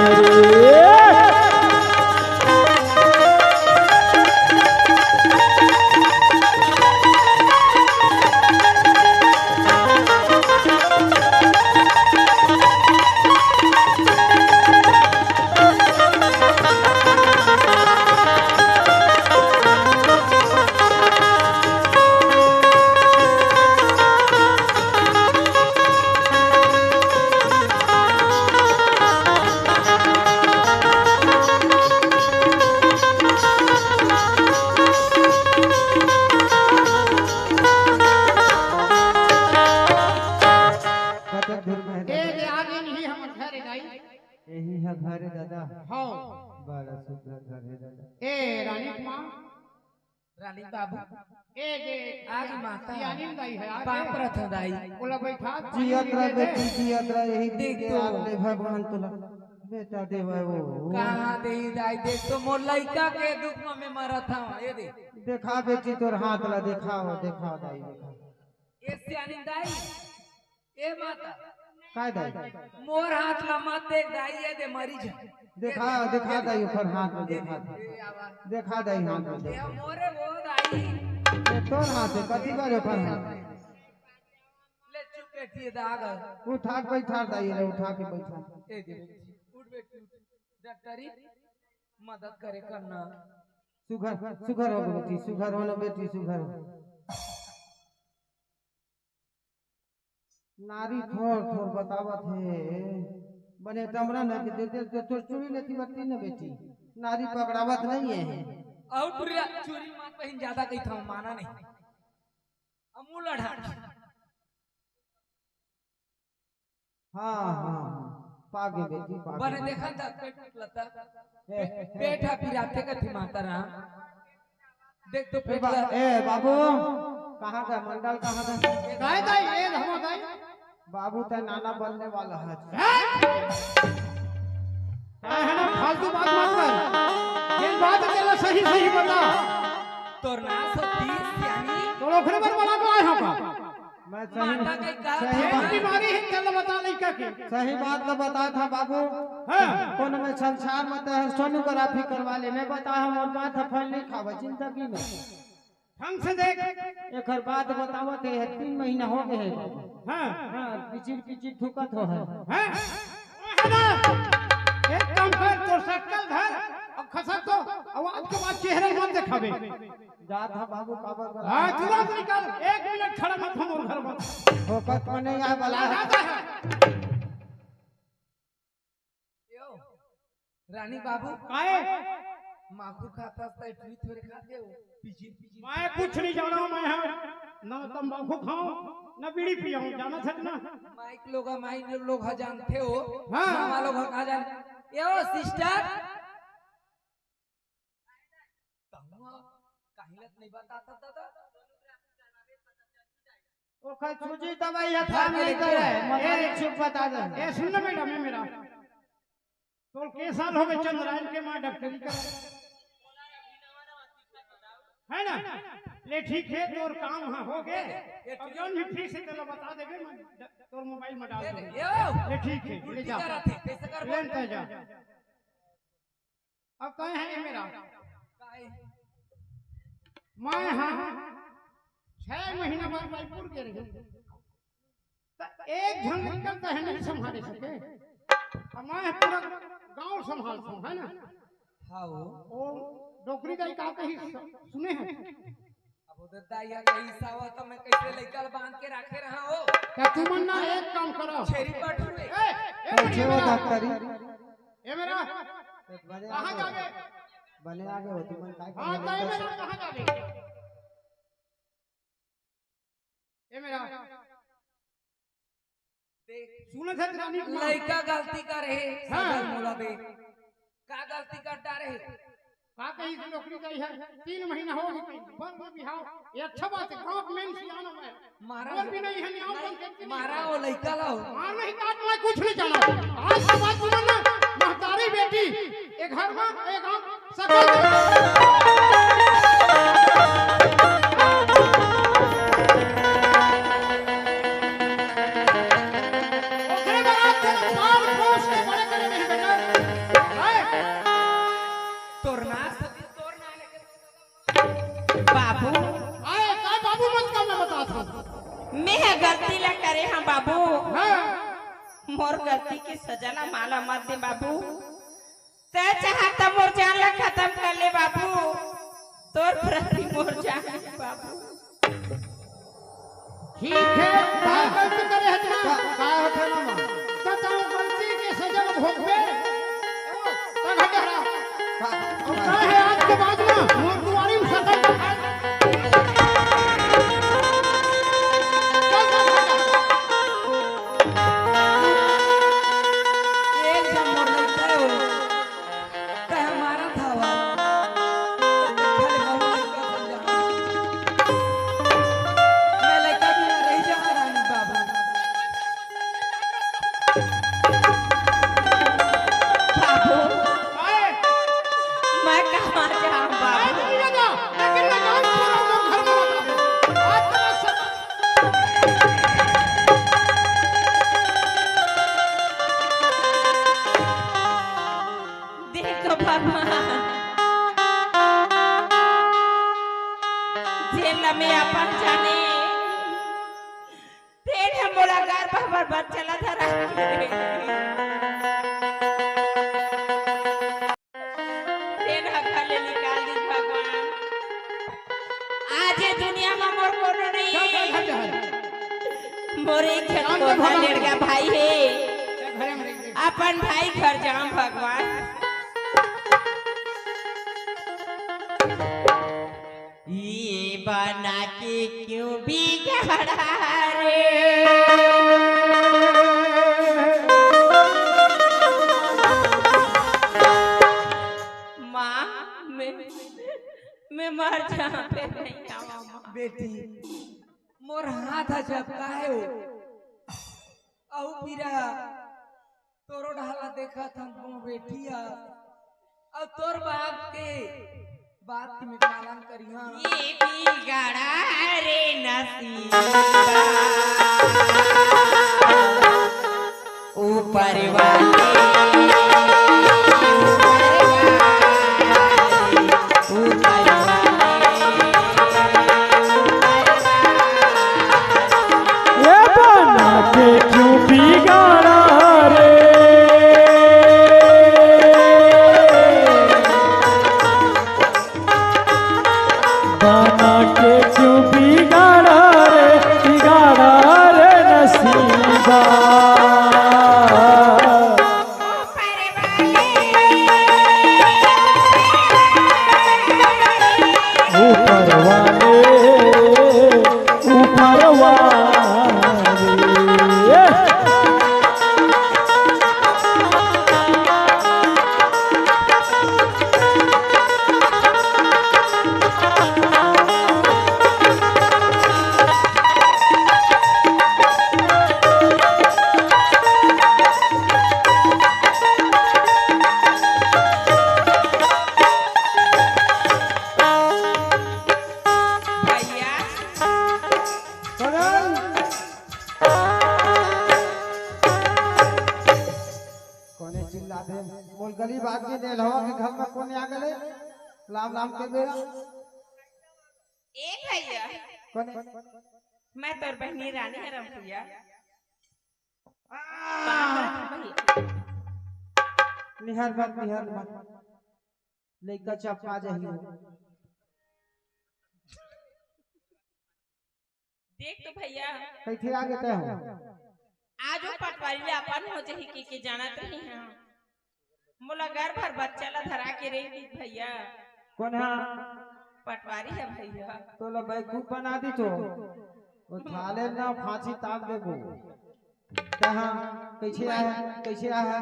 कतक दूर में हे ए, दादा? ए, आगे नहीं, हमर घर हे दाई। यही हे घर हे दादा। हाँ। बड़ा सुंदर घर हे दादा। ए, रानी माँ। रानी बाबू। ए, ए, आगे माता। सियानी दाई हे, आगे। पाप रथ दाई। ओला बैठा, जियत रह दे। बेटी, जियत रह, यही देख दिन के तो। आग ले भगवान तोला बेटा देवा वो। कहाँ दे दाई, देख तो मोर लइका के दुख में मैं मरत हूँ, ये दे। देखा बेटी तोर हाथ ला, देखा, देखा दाई, देखा। ए सियानी दाई, ए माता। काय दाई? मोर हाथ ला मत देख दाई, ये दे मरी जा। देखा, देखा दाई ओकर हाथ में, देखा। ए आवा। देखा दाई हाथ में, ए देखा। मोरे वो दाई। ए तोर हाथ हे, कति बार ओकर हाथ? ले चुप बैठिए दाग। उठा के बैठा दाई, ले उठा के बैठा। ए दे, उठ बेटी, उठ। डॉक्टरी मदद करे करना। सुघर, सुघर हो बेटी, सुघर हो ना बेटी, सुघर हो। नारी थोर थोर बतावत हे, बने टमरा न के दे दे, दे तोर चूड़ी लेती बरती न बेटी, नारी पकड़ावत नहीं हे। अउ टुरिया चूड़ी मत पहिन, ज्यादा कही था, माना नहीं। अमूल अढ़ा। हाँ, हाँ, हाँ। पागे बेटी, पागे। बने देखा था, पेट लता। ए, ए। पेट हा पिराथे कथी माता राम। देख तो ए पेट बा-, ला। ए बाबू, कहाँ गए मंडल, कहाँ गए? काय दाई, ए धमा दाई। बाबू तैं नाना बनने वाला है। हैं? काय हे ना, फालतू बात मत कर। ये बात तेला सही सही बता। तोर नाम सतीश यानी? तो ओकरे बर बला को आए हो का? मैं सही, माता के का सही थे? बात, बीमारी हे, चल बता लइका के। सही बात तो बताए था बाबू। हाँ। कोनो में संसार में तो है, सोनोग्राफी करवा ले। मैं बताए हूँ, मोर बात फल नहीं खावा जिंदगी में। ढंग से देख। एकर बात बतावत हे, तीन महीना हो गए हे। हाँ। हाँ, पिचिर पिचिर थूकत हो है। हाँ। ओहे ना, एक काम कर, तोर शक्ल धर, अब खसक तो, आवाज के बाद चेहरा मत देखावे। जात हा बाबू, काबर बर? हाँ, तुरंत निकल, एक मिनट खड़ा मत हो मोर घर में। होकत में नहीं आए वाला। जाता है। यो, रानी बाबू। काय? माखुर खाता था, इतनी थोड़े खाते हो, पिचिन, पिचिन। मैं कुछ नहीं जाना, मैं हाँ, ना तंबाकू खाऊं, ना बीड़ी पियाऊं, जाना था ना? माइक लोग, माइक लोग हाँ जानते हो, हाँ। मामा लोग हाँ जान-, यो, सिस्टर। तहुआ काहिलत नहीं बताता दादा। ओखर छुजी दवाई है, काम नहीं करे, मगर ए, चुप बता दे। ए, सुन ना मैडम, ए मेरा। तोर के साल हो गए चंद्रायन के माँ डॉक्टरी कर? है ना? ले ठीक है, तोर काम हाँ हो गए। अब जौन भी ठीक से तेला बता देबे, मैं ड-, तोर मोबाइल में डाल दूंगा। ले ठीक है, ले जा। ले जा। अब कहे हैं ये मेरा, मैं हाँ छह महीना बाद रायपुर के रही, तो एक झन लइका कहे नहीं संभाले सके, अब मैं पूरा गांव संभालता हूँ, है ना? हाँ वो। वो डोकरी दाई का कही स-, सुने हैं? अब उधर दाइया कहीं सावा तो मैं कैसे लइका बांध के रखे रहा हो? क्या तुमन ना एक काम करो। छेरी पटरू है। ए, ए, पूछे वो मेरा, डॉक्टरी। ए मेरा, बने कहाँ आगे, जाबे? बने आगे हो तुमन, काय हाँ, करबे? तो ए मेरा, कहाँ जाबे? ए मेरा। देख, सुनत है रानी माँ। लइका गलती करे हे, हाँ। सजल मोला देख। का गलती कर डारे हे? का कही कि नौकरी गई है, तीन महीना हो गई, बन में बिहाव, ये अच्छा बात है, गाँव में सियाना मैं। मारा और भी नहीं है, नहीं, मारा वो लइका ला हो। मार नहीं काट, मैं कुछ नहीं जाना। आज के बाद तुमन ना महतारी बेटी, ये घर में, ये गाँव, सकल ओकरे बाद तेरे पाल पोस के बड़े करे नहीं बेटा। हैं? तोर नास, तोर नास। बाबू। आए, काय बाबू मत कर, मैं बतात हूँ। मैं ह गलती ला करे हँव बाबू। हाँ। मोर गलती के सजा ला मला मत दे बाबू। तैं चाहत त मोर जान ला खतम कर ले बाबू। तोर प्रति मोर जान हे बाबू। ठीक है, का गलती करे हस ना? का, का होथे मामा? त तोर गलती के सजा ल भोगबे। का घटे हरा? का, अब का का है आज के बाद ना, मोर दुआरी में सकल चल, चल, चल। एक जन मोर लइका हो। तैं हमारा धावा। खाली बाबू लइका समझा। मैं लइका भी ना रही जहाँ रानी बाबू। बाबू, आए। मैं कहाँ जाऊँ बाबू? आए, नहीं लगा, लेकिन मैं जाऊँ, पूरा लोग घर में बता दूँ। आज तेरा सब देख तो भगवान, जेन ल मैं अपन जाने, तेन ह मोला गर्भ बर बच्चा ल धरा। तेन ह घर ले निकाल दिस भगवान। आज ये दुनिया म मोर कोनो नहीं हे। मोर एक झन कोन्हा लेड़गा भाई हे। अपन भाई घर जाम भगवान। ये बना के क्यों बिगड़ा रे? माँ, मैं, मैं मर जाऊँ, फिर नहीं आवा माँ। बेटी, मोर हाथ ह जब काहे हो? अउ पीरा, तोरो ढाला देखत हन, मोर बेटी ह। अउ तोर बाप के बात के मैं पालन करिहा। ये बिगड़ा रे नसीबा। ऊपर वाले, ऊपर वाले, ऊपर वाले। ये बना के क्यों बिगाड़ा रे? बना के क्यों बिगाड़ा रे, बिगाड़ा रे नसीबा। ऊपर वाले, ऊपर वाले। भैया। पगल। कोने चिल्लाथे? मोर गली बाग के नेलवा के घर में कोने आ गए? लाम लाम के बेरा। ए भैया। कोने? मैं तोर बहिनी रानी हरम भैया। आह! निहार मत, निहार मत। लइका चपका जाही। देख तो भैया। कइसे आ गे तैं हो? आज वो पटवारी ले अपन हो जाही के, के जानत रही हाँ। मोला घर भर बच्चा ला धरा के रही थी भैया। कोन हा? पटवारी हे भैया। तोला बेवकूफ बना दी तो। वो थाले ना फांसी तान देबो। कहाँ? कइसे आया? कइसे आया?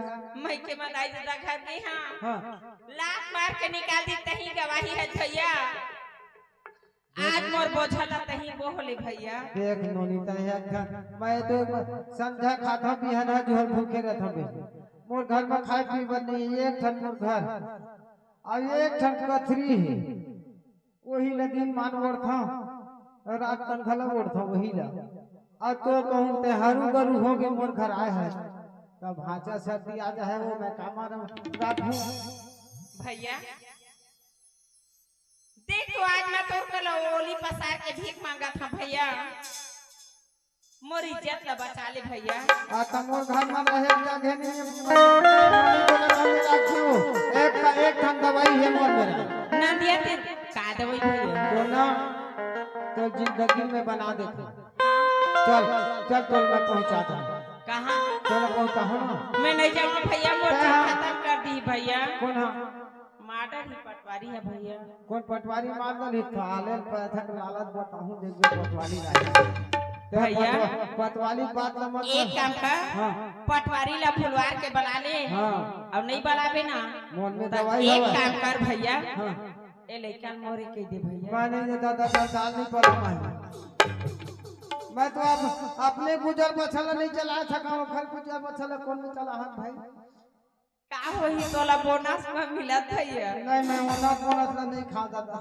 मइके म दाई ददा घर गे हाँ। हाँ। लात मार के निकाल दी, तही गवाही है भैया। आज मोर बोझा ला तही बोह ले भैया। देख नोनी, तही एक ठन, मैं तो एक बार संझा खाता बिहान है, जोहर भूखे रहता बे। मोर घर में खाए पीए बर नहीं, एक ठन मोर घर, अब एक ठन कथरी है, वही ला दिन मान ओढ़थव, रात कन घला ओढ़थव वही ला। अब तो कहूँ ते हरू गरू हो गे मोर घर आए है, तब भांचा सर्दी आ जाए, वो मैं का मारम रात में। भैया, देख तो आज मैं तोर कला ओली पसार के भीख मांगत हंव भैया, मोर इज्जत ला बचा ले भैया। आ, त मोर घर में रहे जगह नहीं है, मैं राखू। एक, एक ठन दवाई है मोर मेरा। नंदिया ते का दवाई भैया? तो ना, तो जिंदगी में बना देता। चल, चल, चल, मैं पहुंचाता हूँ। कहाँ? चल, पहुंचा हूँ ना। मैं नहीं जाऊँ भैया, मोर कहाँ? खत्म कर दी भैया। कौन है? माडर ही पटवारी है भैया। कौन पटवारी माडर ही? थाले पैसा के लालच बताहूँ, देख जो पटवारी लाए। ते भैया। पटवा-, पटवारी बात न मत एक कर। काम कर, हाँ। पटवारी ला फुलवार के बना ले। हाँ। और नहीं बनाबे ना, मोर में त दवाई एक हवा। काम कर भैया, हाँ। ए लइका ल मोरे कह दे भैया। मैं नहीं देता, दादा, दाल नहीं पड़ा मैं। मैं तो अब अपने गुजर बछला नहीं चला सका, ओखर गुजर बछला कौन नहीं चला हाथ भाई? का होही, तोला बोनस में मिलत है ये। नहीं, मैं बोनस, बोनस ला नहीं खा दादा,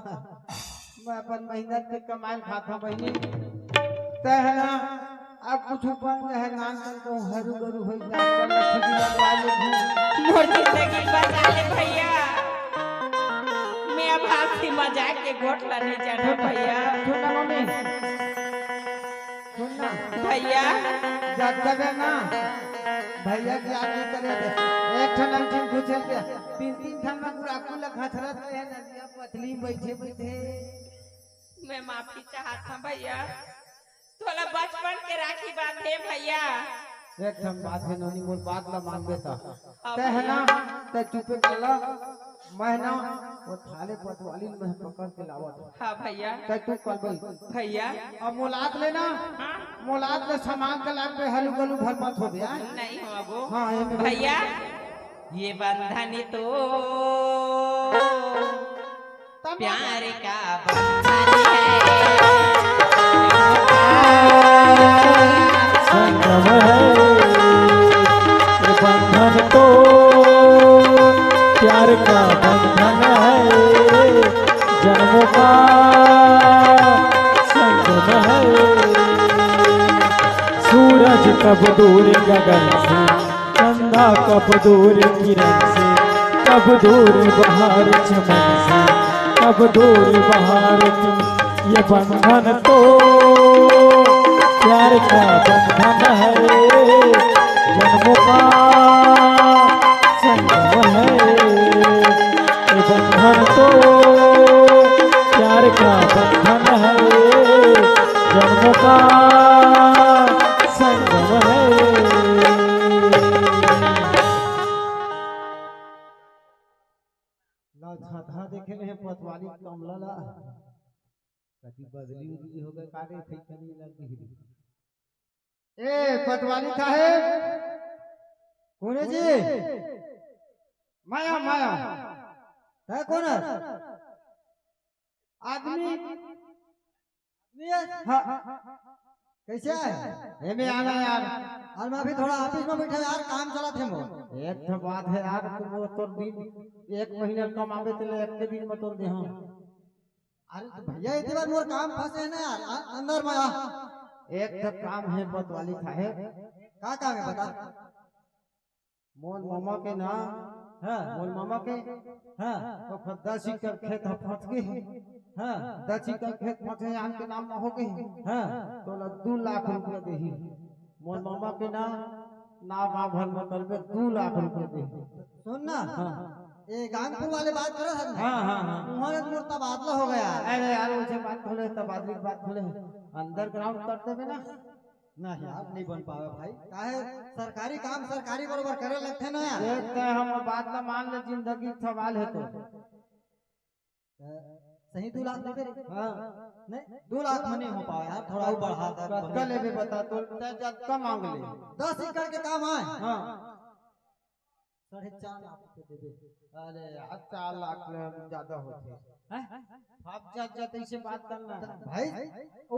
मैं अपन मेहनत के कमाई ल खाता बहिनी। तै है ना, अब कुछ बन जाए, नान तन कहूँ हरू गरू होई, नान तन ला छुट्टी लगवा ले भी। मोर जिंदगी बचा ले भैया, मैं अब हंसी मजाक के गोठ ला नहीं चढ़ा भैया। सुन ना मम्मी, सुन ना। भैया। जब जबे ना, भैया के याद नहीं करे थे। एक ठन अंतिम घुसेल के, तीन तीन ठन में गुड़ाकू ला घथरत रहे, नदिया पथली में बैठे बैठे। मैं माफी चाहत हंव भैया, तोला बचपन के राखी बांधे भैया। एक ठन बात है नोनी, मोर बात ला मानबे त। हाँ तै है ना, भैया। तै चुपे कर ला। मैं ना, वो थाले पटवाली में पकड़ के लावत हंव। हाँ भैया। तै तू कर भाई। भैया। अब मोलात ले ना, हाँ। मोलात ले सामान के लाग पे हलू गलू भर मत हो बे, हाँ? नहीं हो अबो। हाँ, ये में भैया, ये बंधन तो तब प्यार का बंधन है। संगम है ये बंधन तो, प्यार का बंधन है, जन्मों का संगम है। सूरज कब दूर गगन से, चंदा कब दूर किरण से, कब दूर बहार चमन से, कब दूर बहार तुम, ये बंधन तो प्यार का बंधन है, जन्मों का संगम है। ये बंधन तो प्यार का बंधन है, जन्मों का संगम है। ला छाता देखे नहीं पतवाली कमला ला। कति बदली उदली हो गए, का रे, ठीक नहीं लग रही। ए, पतवाली साहेब, कोने जी? माया, माया। तै कोन है? आदमी। आदमी है? हाँ। कैसे है? एमे आना यार। और मैं अभी थोड़ा ऑफिस में बैठा यार, काम चला थे मोर। एक ठो बात है यार, तुम वो तोर दिन एक महीने कमाबे ते ले एक के दिन में तोर देहूं। अरे तो भैया, इतनी बार मोर काम फंसे है ना यार, अ-, अंदर में आ। एक ठो काम है पतवाली साहेब। का काम है बता? मोर मामा के ना, हाँ। मोर मामा के, हाँ। तो फिर दस एकड़ खेत ह फंस गए। हाँ। दस एकड़ खेत फंसे, आन के नाम में हो गए। हाँ। तो ला दू लाख रुपया देही। मोर मामा के ना, ना माँ भर में करबे, दू लाख रुपया देही। सुन ना। हाँ। ए, गांगपुर वाले बात करत हन ना? हाँ, हाँ, हाँ। उहाँ मोर तबादला हो गया। अरे यार, वैसे बात खोले, तबादली की बात खोले। Underground कर देबे ना। नहीं यार, नहीं बन पावे भाई। काहे, सरकारी काम सरकारी बरोबर करे लगथे ना यार। देख, तै हम बात ला मान ले, जिंदगी के सवाल है तो। सही दू लाख देबे रे। हाँ। नहीं, दू लाख में नहीं हो पावे यार, थोड़ा और बढ़ा दे। कतका लेबे बता, तो तै जतका मांग ले। दस एकड़ के काम आए। हाँ। साढ़े चार लाख रुपये दे दे। अरे यार, चार लाख में अब ज्यादा होथे। हैं? आप ज्यादा ज्यादा इसे बात करना है। भाई, वो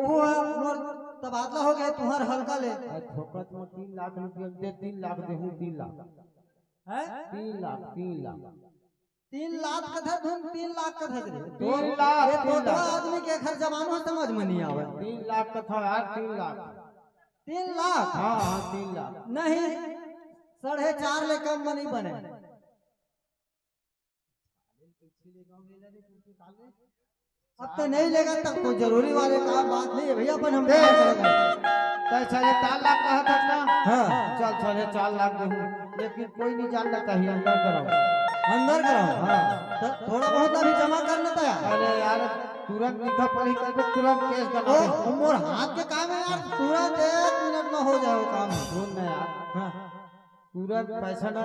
मोर तबादला हो गया तुम्हार हल्का ले। अरे फोकट में तीन लाख रुपये दे, तीन लाख दे हूँ, तीन लाख। हैं? तीन लाख, तीन लाख। तीन लाख कथा धुन, तीन लाख कथा दे। तीन लाख, ये तीन फोटो लाख। आदमी के घर जमानो समझ में नहीं आवे। तीन लाख कथा यार, तीन लाख। तीन लाख? हाँ, हाँ, तीन लाख। नहीं, साढ़े चार ले कम में नहीं बने। अब तो नहीं लेगा तब कोई जरूरी वाले काम बात नहीं है भैया, अपन हम देख। तय साढ़े चार लाख कहा था ना? हाँ। चल, साढ़े चार लाख दे हूँ, लेकिन कोई नहीं जानना चाहिए, अंदर कराओ। अंदर कराओ? हाँ। तो थोड़ा बहुत अभी जमा करना था यार। अरे यार, तुरंत लिखा पढ़ी करके तुरंत केस बना ओ, दे। मोर हाथ के काम है यार, तुरंत एक मिनट में हो जाए वो काम। सुन ना यार। हाँ। तुरंत पैसा ना,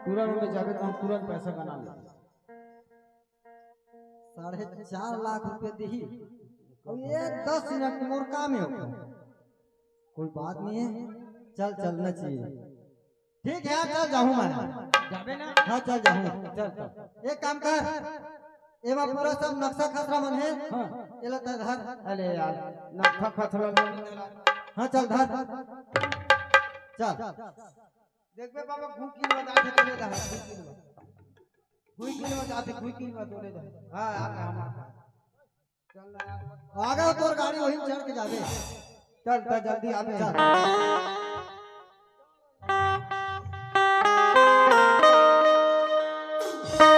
तुरंत में जाके तुम तुरंत पैसा बना ले। साढ़े चार लाख रुपए दी। अब ये दस मिनट मोर काम है। कोई बात नहीं है, चल, चलना चाहिए। ठीक है यार, चल जाऊँ मैं। जाबे ना? हाँ, चल जाऊँ। चल, चल। एक काम कर, एमा पूरा सब नक्शा खसरा मन है। हाँ। ये ला, धर। अरे यार, नक्शा खसरा मन। हाँ, चल, धर। चल। देखबे बाबा, घूकी में जाथे, चले जा, घूकी में। घूकी में जाथे, घूकी में, चले जा। हाँ, आ गया हमारा। चल ना यार। आ गया तोर गाड़ी, वहीं चढ़ के जाबे। चल, चल, जल्दी आबे। चल।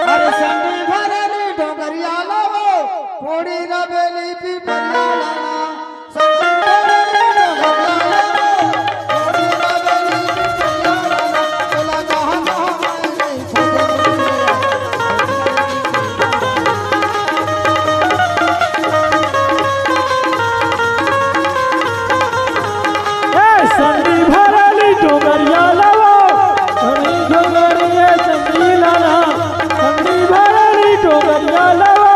अरे संगी भरली डोंगरिया लावो, कोड़ी रबेली पिपरिया लाना। संगी भरली डोंगरिया लावो, कोड़ी रबेली पिपरिया लाना। तोला कहाँ कहाँ मैं नहीं खोजे। ए संगी भरली डोंगरिया लावो, संगी डोंगरिया संगी लाना, संगी भरली डोंगरिया लावो,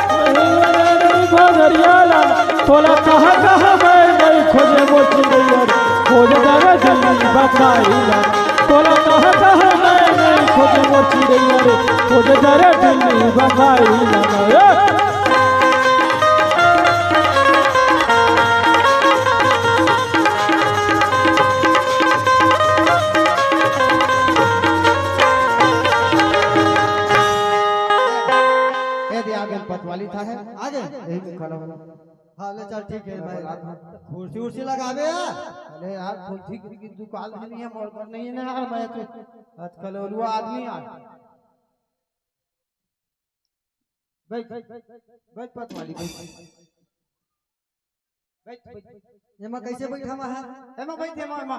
संगी भरली डोंगरिया लाना। तोला कहाँ कहाँ मैं नहीं खोजे मोची गैया रे, खोज दर दिल्ली बकाई लाना। तोला कहाँ कहाँ मैं नहीं खोजे मोची गैया रे, खोज दर दिल्ली बकाई लाना। ए! ए दे, आगे पतवाली था है। आगे? यही में खड़ा हो। हाँ, ले चल, ठीक है भाई। बोला था। कुर्सी उर्सी लगावे यार। अरे यार, कुर्सी की, की दुकान भी नहीं है, मोर घर नहीं है ना यार, मैं तो आजकल ओलुआ आदमी यार। बैठ, बैठ, बैठ, बैठ पतवाली, बैठ। बैठ, बैठ, बैठ। एमा कैसे बैठा हुआ है? एमा बैठ, एमा, एमा।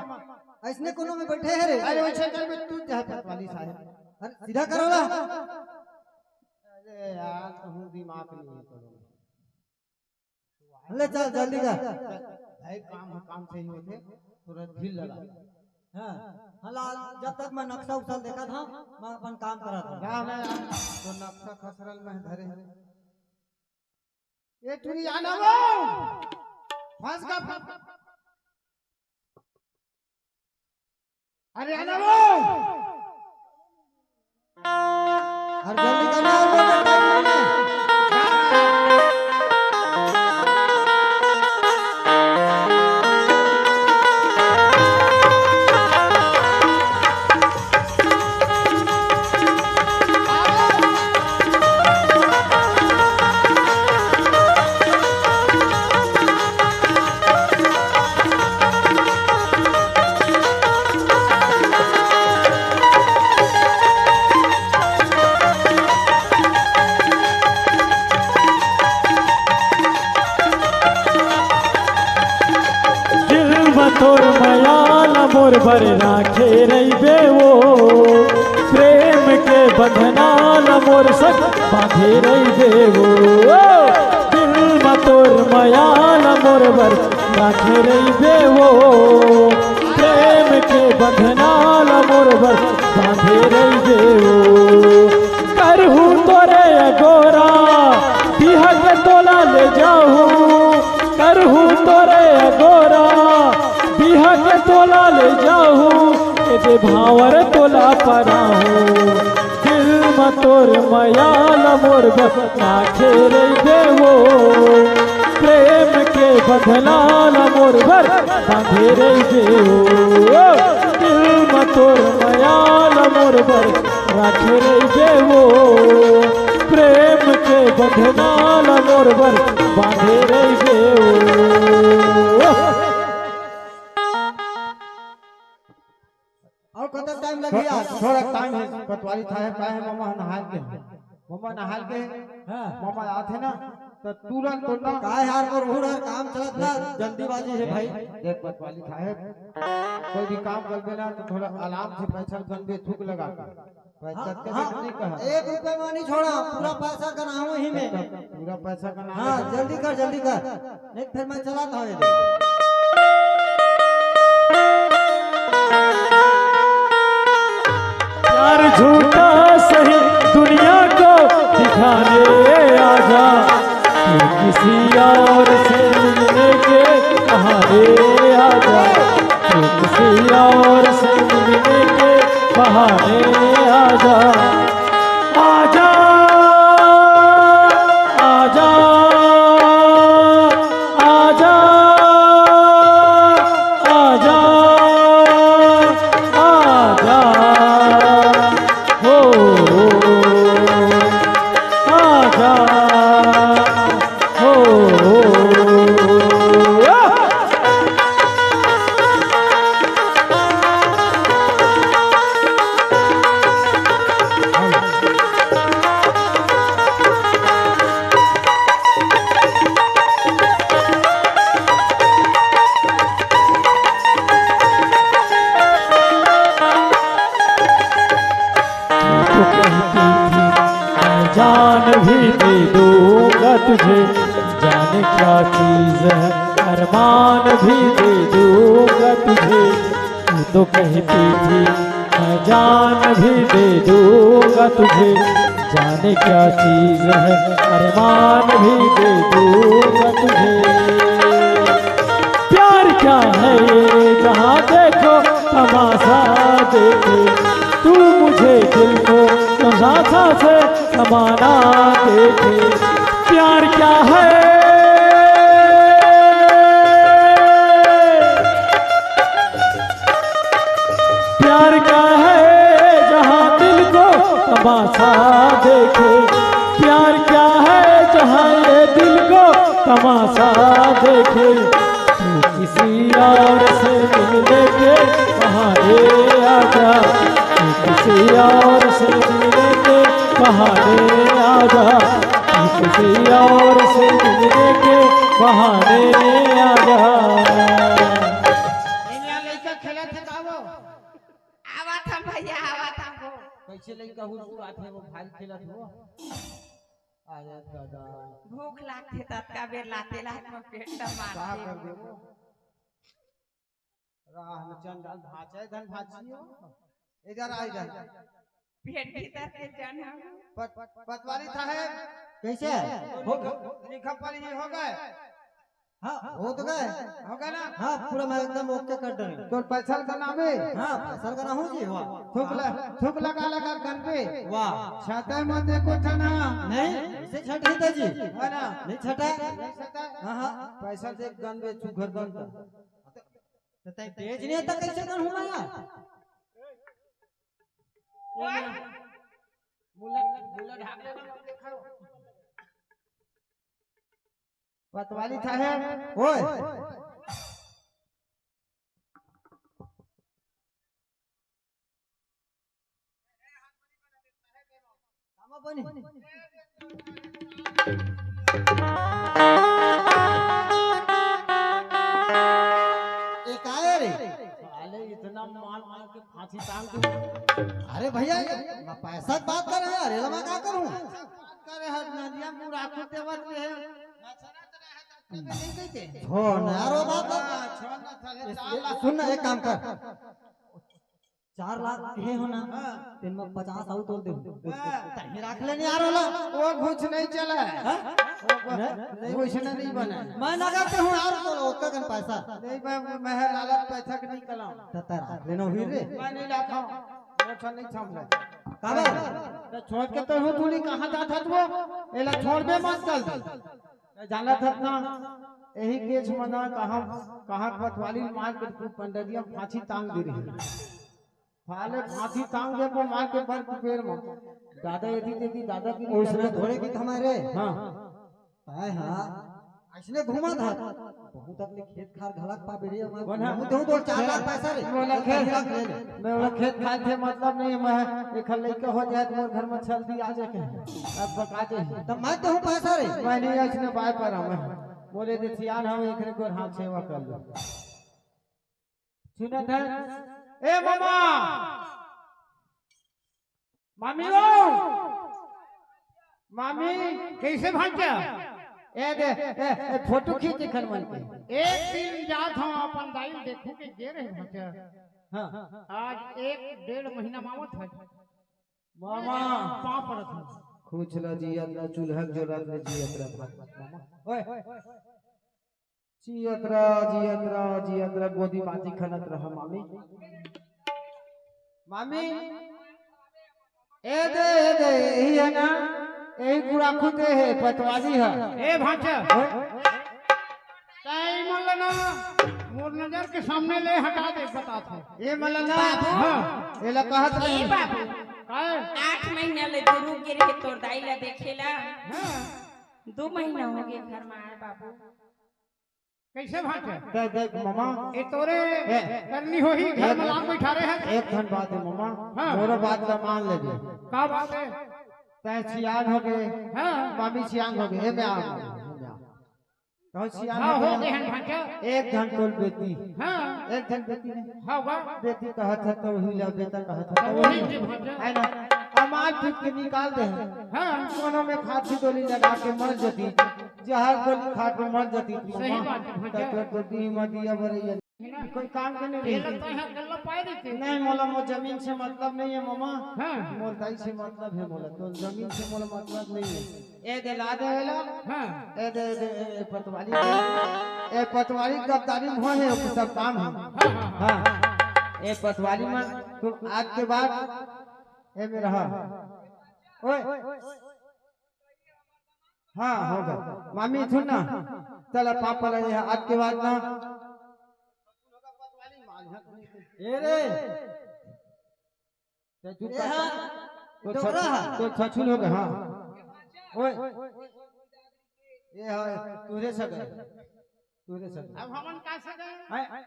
ऐसने कोनो में बैठे है रे? अरे वैसे कर में तू जा पतवाली साहब। अरे सीधा करो ना। अरे यार, कहूँ दिमाग नहीं है करो। ले चल जल्दी कर। भाई काम है, काम सही होते, थोड़ा ढील लगा। हाँ, हाँ लाल, जब तक मैं नक्शा उक्शा देखा था, मैं अपन काम करा था। ना, ना, तो नक्शा खसरल में धरे हैं। ए टुरी आना वो। फंस का फंस। अरे आना वो। अरे जल्दी करना, अरे जल्दी करना। दिल म तोर मयाल मोर बर राखे रहिबे वो, प्रेम के बंधनाल मोर संग बांधे रहिबे वो। दिल म तोर मयाल मोर बर राखे रहिबे वो, प्रेम के बंधनाल मोर बर बांधे रहिबे वो। करहूँ तोरे अगोरा, बिहा के तोला ले जाहूँ। करहूँ तोरे अगोरा, बिहा के तोला ले जाहूँ। ए दे भांवर तोला पारा हो। दिल म तोर मया ल मोर बर राखे रहिबे वो, प्रेम के बंधना ल मोर बर बांधे रहिबे वो। दिल म तोर मया ल मोर बर राखे रहिबे वो, प्रेम के बंधना ल मोर बर बांधे रहिबे वो। अउ कतक टाइम लगही यार? थोड़ा टाइम हे, पटवारी साहब, का हे, ममा नहाय के हे। ममा नहाय के हे। हाँ। ममा आथे ना, त तुरंत तो ना। का हे यार, मोर उड़ हर काम चलत ना, जल्दीबाजी हे भाई। देख पटवारी साहब, कोई भी काम करबे ना, त थोड़ा आराम से पैसा गनबे, थूक लगा के। पैसा हाँ, के हाँ, देख नहीं कहा। एक रुपया म नहीं छोड़ा, पूरा पैसा गनाहूं ही में। पूरा पैसा गना हाँ, ले। जल्दी कर, जल्दी कर। नहीं, फिर मैं चलाता हूँ ये। प्यार झूठा सही दुनिया को दिखाने आजा, तू किसी और से मिलने के बहाने आजा, तू किसी और से मिलने के बहाने आजा। आजा, आजा, आजा, आजा, आजा, हो, आजा, हो, हो। तू कहती थी, "मैं जान भी दे दूंगा तुझे, जाने क्या चीज है, अरमान भी दे दूंगा तुझे।" तू तो कहती थी, "मैं जान भी दे दूंगा तुझे, जाने क्या चीज है, अरमान भी दे दूंगा तुझे।" प्यार क्या है ये, जहाँ देखो तमाशा देखे, तू मुझे दिल को तमाशा से समाना देखे। प्यार क्या है, प्यार क्या है जहाँ दिल को तमाशा देखे, प्यार क्या है जहाँ ये दिल को तमाशा देखे। तू किसी और से मिलने के बहाने आजा, तू किसी और से मिलने के बहाने आजा, तू किसी और से मिलने के बहाने आजा। ए मेर लइका खेलत हे का वो? आवत हम भैया, आवत हम वो। कइसे लइका हुरहुरात हे वो भाई खेलत हो? अरे दादा। भूख लागथे ततका बेर लाते लात म पेट त का मारथे। कर देबो? राह में चंडाल भांचे धन भांची हो। इधर आ, इधर। पेट भीतर के जन हम। पट-, पटवारी साहब। कइसे? हो गए? लिखा पढ़ी हो गए? हाँ, हो तो गए। हो गए ना? हाँ, पूरा मैं एकदम OK कर दूँ। तोर पैसा का नाम है? हाँ, पैसा का नाम हो जी, वाह। थूक ल-, थूक लगा लगा गनबे। वाह। छाता मत एको ठना। नहीं, इसे छट ही था जी। है ना? नहीं छटा। नहीं छटा। हाँ, हाँ। पैसा दे गनबे, सुघर गन कर। तो तैं तेज नहीं था, कैसे गन हुआ यार? ओए। मुला, मुला ढाक लेना, मत दिखाओ। पटवारी साहब। ओए। ए, काय रे? साले इतना मार मार के फांसी टांग दूं। अरे भैया, मैं पैसा की बात कर रहे हैं, अरे मैं क्या करूं? बात कर रहे हैं, नदिया मुराकू देवत के है। हो ना यार, वो बात ना। हाँ, छोड़ ना, साले, इस-, चार लाख सुन ना, एक काम कर। चार लाख हे हो ना, हाँ। तेन में पचास आऊ तोल दे। हाँ। तहीं रख लेने यार वाला। वो कुछ नहीं चला है। हाँ? वो, नहीं, नहीं। वो इसने नहीं बना है। मैं नगद दे हूँ यार, तो ओतका कन पैसा। नहीं, मैं, मैं, मैं लालच पैसा के नहीं कलाऊं। त, त रख लेना हुई रे। मैं नहीं रखा हूँ। अच्छा, नहीं थाम ले। काबर? त छोड़ के तो हूँ, तू नहीं कहाँ जात हस वो? एला छोड़बे मत कर दे। त जानत हस ना, यही केस में ना कहाँ, कहाँ कोतवाली मार के तू पंडरिया में फांसी टांग दे रही। साले फांसी टांग दे को मार के बर के पेड़ में। दादा यदि तेरी दादा की उसने थोड़े की थमाए रे। हाँ। तय हा अइसने घूमत हस। बहुत अपने खेत खार घलक पाबे रे, मैं कौन है? घूमत हूँ तो चार लाख पैसा रे। मैं बोला खेत, ले ले। मैं बोला खेत खार से मतलब नहीं है, मैं एखर लइका हो जाए तो मोर घर में चल दी आ जाके। अब बका दे। तब मैं तो हूँ पैसा रे। मैं नहीं अइसने बाय पर हूँ मैं। बोले दे सियान हम एकरे गोर हाथ सेवा कर लो। सुनत है? ए मामा! मामी ओ! मामी! कैसे भांचा? ए दे, ए, ए, फोटो खींच एखर मन के। एक दिन जात हूँ अपन दाई देखू के गे रहे भांचा। हाँ। आज एक डेढ़ महीना मावत है। मामा! पाँव पड़त हूँ। खुश रह जियत रह, चूल्हा के जोरत रह जियत रह भांचा। मामा। ओए। जियत रह, जियत रह, जियत रह, गोदी बाती खनत रह, मामी। मामी, ए दे, ए दे, यही है ना? यही बुढ़ाखू दे है, पतवाली है। ए भांचा, ओए? ताई मन ला ना, मोर नजर के सामने ले हटा दे, बतात हूँ। ए मन ला ना, बाबू। हाँ। एला कहत ए नहीं। बाबू, काय? आठ महीना ले गुरु गिर के तोर दाई ला देखेला। हाँ। दो महीना हो गए घर में आए बाबू। कैसे भांचा? देख, देख, मामा। ए तोरे ए। करनी होही, घर में एक, लाग बैठा रहे हैं। एक ठन बात है, मामा। हाँ। मोरो बात ला मान ले दे। का बात है? तय सियान हो गए। हाँ। मामी सियान हो गए। ए, मैं आ गया, ए, मैं आ गया। तो सियान हाँ, हो हो गए। गए हैं भांचा। एक ठन तोर बेटी। हाँ। एक ठन बेटी नहीं। हाँ, वाह। बेटी कहत है तो वही ला, बेटा कहत है तो तो वही वही। जी भांचा। है ना? हमार दूध के निकाल दे। हाँ। कोनो में फांसी गोली लगा के मर जती। जहर गोली खा के मर जती तू सही मामा। बात है, भैया। तो तोर दी मर दिया बरैया। कोई काम के नहीं ये रही। लगता है गल्ला पाए देते। नहीं, मोला मोर जमीन से मतलब नहीं है मामा। हाँ। मोर दाई से मतलब है मोला, तो जमीन से मोला मतलब नहीं है। ए दे ला दे वेला। हाँ। ए दे, ए दे, ए, ए पतवाली दे। ए पतवाली गद्दारी में हो है, ओके सब काम है। हाँ, हाँ, हाँ। हाँ। ए पतवाली में तू आज के बाद ए में रहा। ओए। हाँ, हो गया। मामी, सुन ना। चल, अब पापा लगे हैं, आज के बाद ना। ए रे। ते चुप ए कर। हाँ, तो डोकरा छछ-, है। तो छछुल हो गए, हाँ। ओए। ए हाँ, तोरे सगे। तोरे सगे। अब हमन का सगे? आय,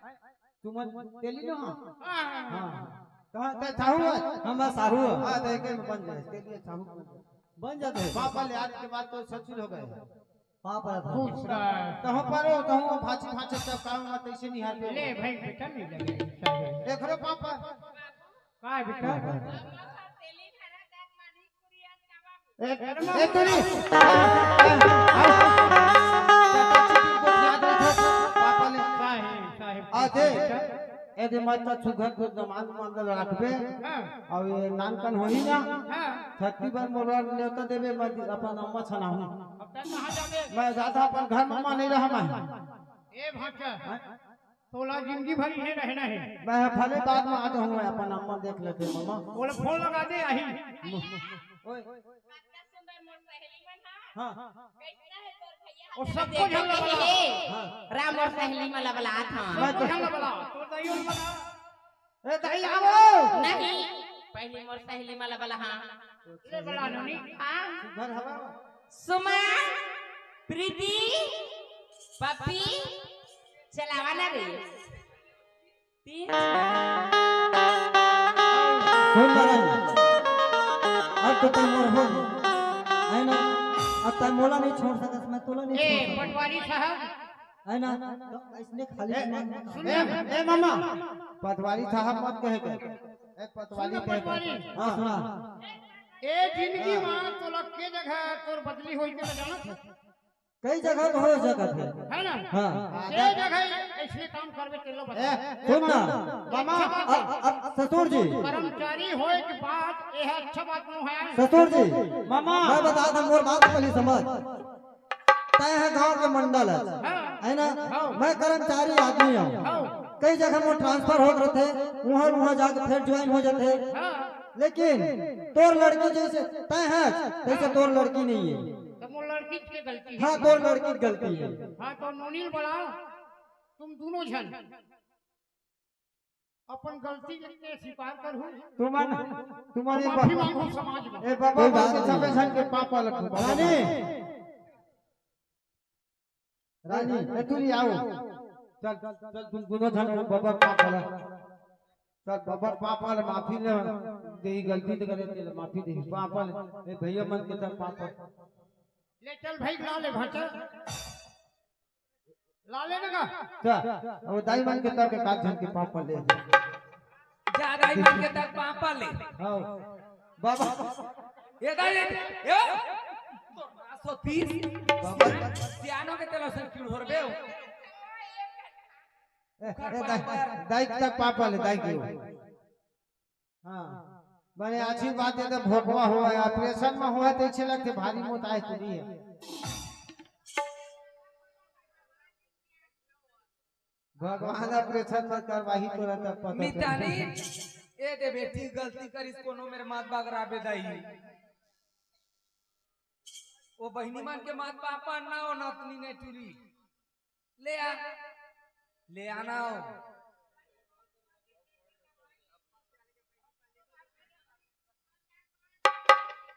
तुमन तेली नो, हाँ। हाँ, हाँ, हाँ। हाँ। तो, तो साहू है। हम साहू है। हाँ, तो एक में बन जाए। तेली साहू बन जाए। बन जाते हैं। पापा ले आज के बाद तो ससुर हो गए। पापा था। खुश रह। तो हम पर हो, तो हम भांची भांची सब काम में तैसे नहीं हाथ ले भाई, बेटा नहीं लगे। एकरो पापा। का है बेटा? पापा। ए, ए, तोरी। पापा ने। का है, का है? आ, दे। ए दे, मत तो सुघर को दमांद मांद रखबे। हाँ। अउ ये नानकन होही ना। हाँ। छत्ती बर मोला नेवता देबे, मैं अपन अम्मा छनाहूँ। अब तक कहाँ जाबे? मैं जाता अपन घर में, अम्मा नहीं रहा मैं। ए भांचा, हाँ? तोला जिंदगी भर इहे रहना है। मैं भले बाद में आ जाऊँ, मैं अपन अम्मा देख लेते, मामा। बोले फोन लगा दे, आही। ओए। हाँ। वो सबको झन ला बला। हाँ। राम अउ सहेली मन ला बलात हँव। मैं तो सबको झन ला बला। तो दाई मन बला। ए, दाई आवो। नहीं, पहली मोर सहेली मन ला बला, हाँ। ले बला नोनी। हाँ। घर हवा। सुमा, प्रीति, पप्पी, चलावा ना रे। तीन। सुन ना रे। अब तो तैं मोर हो। है ना? अब तैं मोला नहीं छोड़ सकस, मैं तोला नहीं ए, छोड़ सकस। पटवारी साहब। है ना? तो इसने खाली ए, दिमाग में सुन ए, ना। ए, मामा, पटवारी साहब मत कहे के। ए, पटवारी सुन ना, कहे के। पटवारी। हाँ, सुना। ए जिंदगी हाँ। में तोला के जगह तोर बदली होई के जानत है? कई जगह तो हो सकत है। है ना? हाँ। ए जगह ऐसे काम करबे तेलो बता। ए, सुन ना। मामा। अच्छा बात अब, है। अब ससुर जी। कर्मचारी होए के बाद यह अच्छा बात नो है। ससुर जी। मामा। मैं बता दूं, मोर बात पहली समझ। तय है गांव के मंडल है। हाँ। है ना? हाँ। मैं कर्मचारी आदमी हूँ। हाँ। कई जगह मोर transfer होत रहते, वहाँ, वहाँ जाके फिर join हो जाते। हाँ। लेकिन तोर लड़की जइसे तैं हस, तइसे तोर लड़की नइ हे। त मोर लड़की के गलती हे। हाँ, तोर लड़की के गलती हे। हाँ, त नोनी ल बलाव, तुम दूनों झन अपन गलती के स्वीकार करहू। तुमन, तुमन ए माफी बा-, मांगहू समाज म। ए बाबा, कोई बात नहीं। सबे झन के पाँव परहूं। रानी, रानी, ए, तू ले आओ। चल, चल, तुम दूनों झन बाबा पाँव परे। चल, बाबा पाँव परे, माफी ले, देही गलती तो करे, तेला माफी देही, पाँव परे। ए, भइया मन के तक पाँव परे। ले चल भाई, ला ले भांचा। ला ले ना का? चल, अब दाई मन के तक एक आध झन के पाँव परे ले। जा दाई मन के तक पाँव परे ले। हाँ, बाबा। ए दाई, ए, तोर माँ सोतीस। बाबा। सियानो के तेला संग क्यों हो रे बे? ए, ए, दाई, दाई के तक पाँव परे ले, दाई के। हाँ, बने आशीर्वाद दे दे, भोकवा होवय, operation म होवय, त अइसे लगथे भारी मोटाय तो नइ हे। भगवान operation म करवाही तोला तब पता मितानी, चलही। ए दे बेटी, गलती करिस कोनो मेर मात बगरा बे दाई। ओ बहिनी मन के मात पापा ना, ओ नतनी ने टूरी। ले आ, ले आना हो।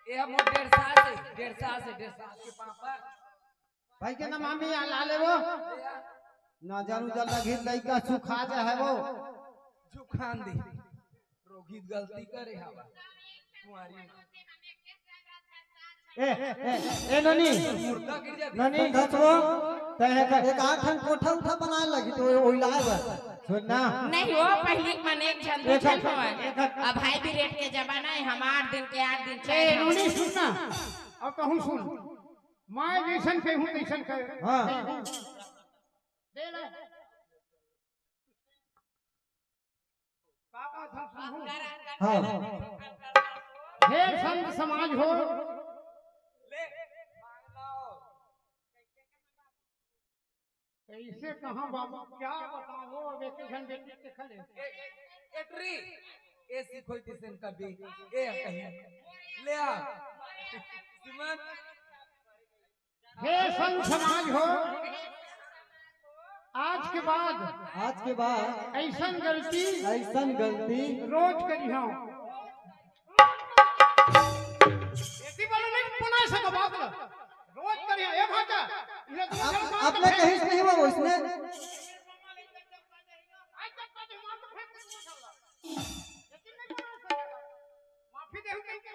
ए मोर डेढ़ साल से, डेढ़ साल से, डेढ़ साल के पापा। भाई के ना मामी, आ ला ले वो। ले आ। नजर उजर लगी, लइका सुखा जाय हे वो। जुखान दे। रोगी गलती करे हवा। कुंवारी। ए, ए, ए, नोनी। मुर्दा गिर जाती। नोनी, धसवो, तैं हे कर। एक आठ ठन कोठा उठा बनाय लगी, त ओइलाय बर। सुन ना। नहीं वो, पहिली के मन एक झन, दू एक झन एक होवय। एक अब hybrid के जमाना हे, हम आठ दिन के आठ दिन ए, चाहे नोनी, सुन ना। अब कहूँ सुन। मैं जइसन कहूँ, तइसन कर। हाँ। दे ले। का बात हे, सुनहू? हाँ। हे संत समाज हो, कइसे कहाँ बाबू, का बतावंव, अब एक झन बेटी के खड़े। ए, ए, एटरी, ए सीखो किसन कभी, ए कहीं, ले आ, सुमन, हे संत समाज हो, आज के बाद, आज के बाद अइसन गलती, अइसन गलती रोज करिहंव। एती वाला नहीं बनाय सका बात ला। रोज करिहंव, ए भांचा, इन्हें दो अब, झन काम अब मैं करिहंव। कहीं से नहीं हुआ, उसने आज तक का दिमाग तो फेंक दिया था। एती नहीं बनाय सका। माफी देहू कहिके।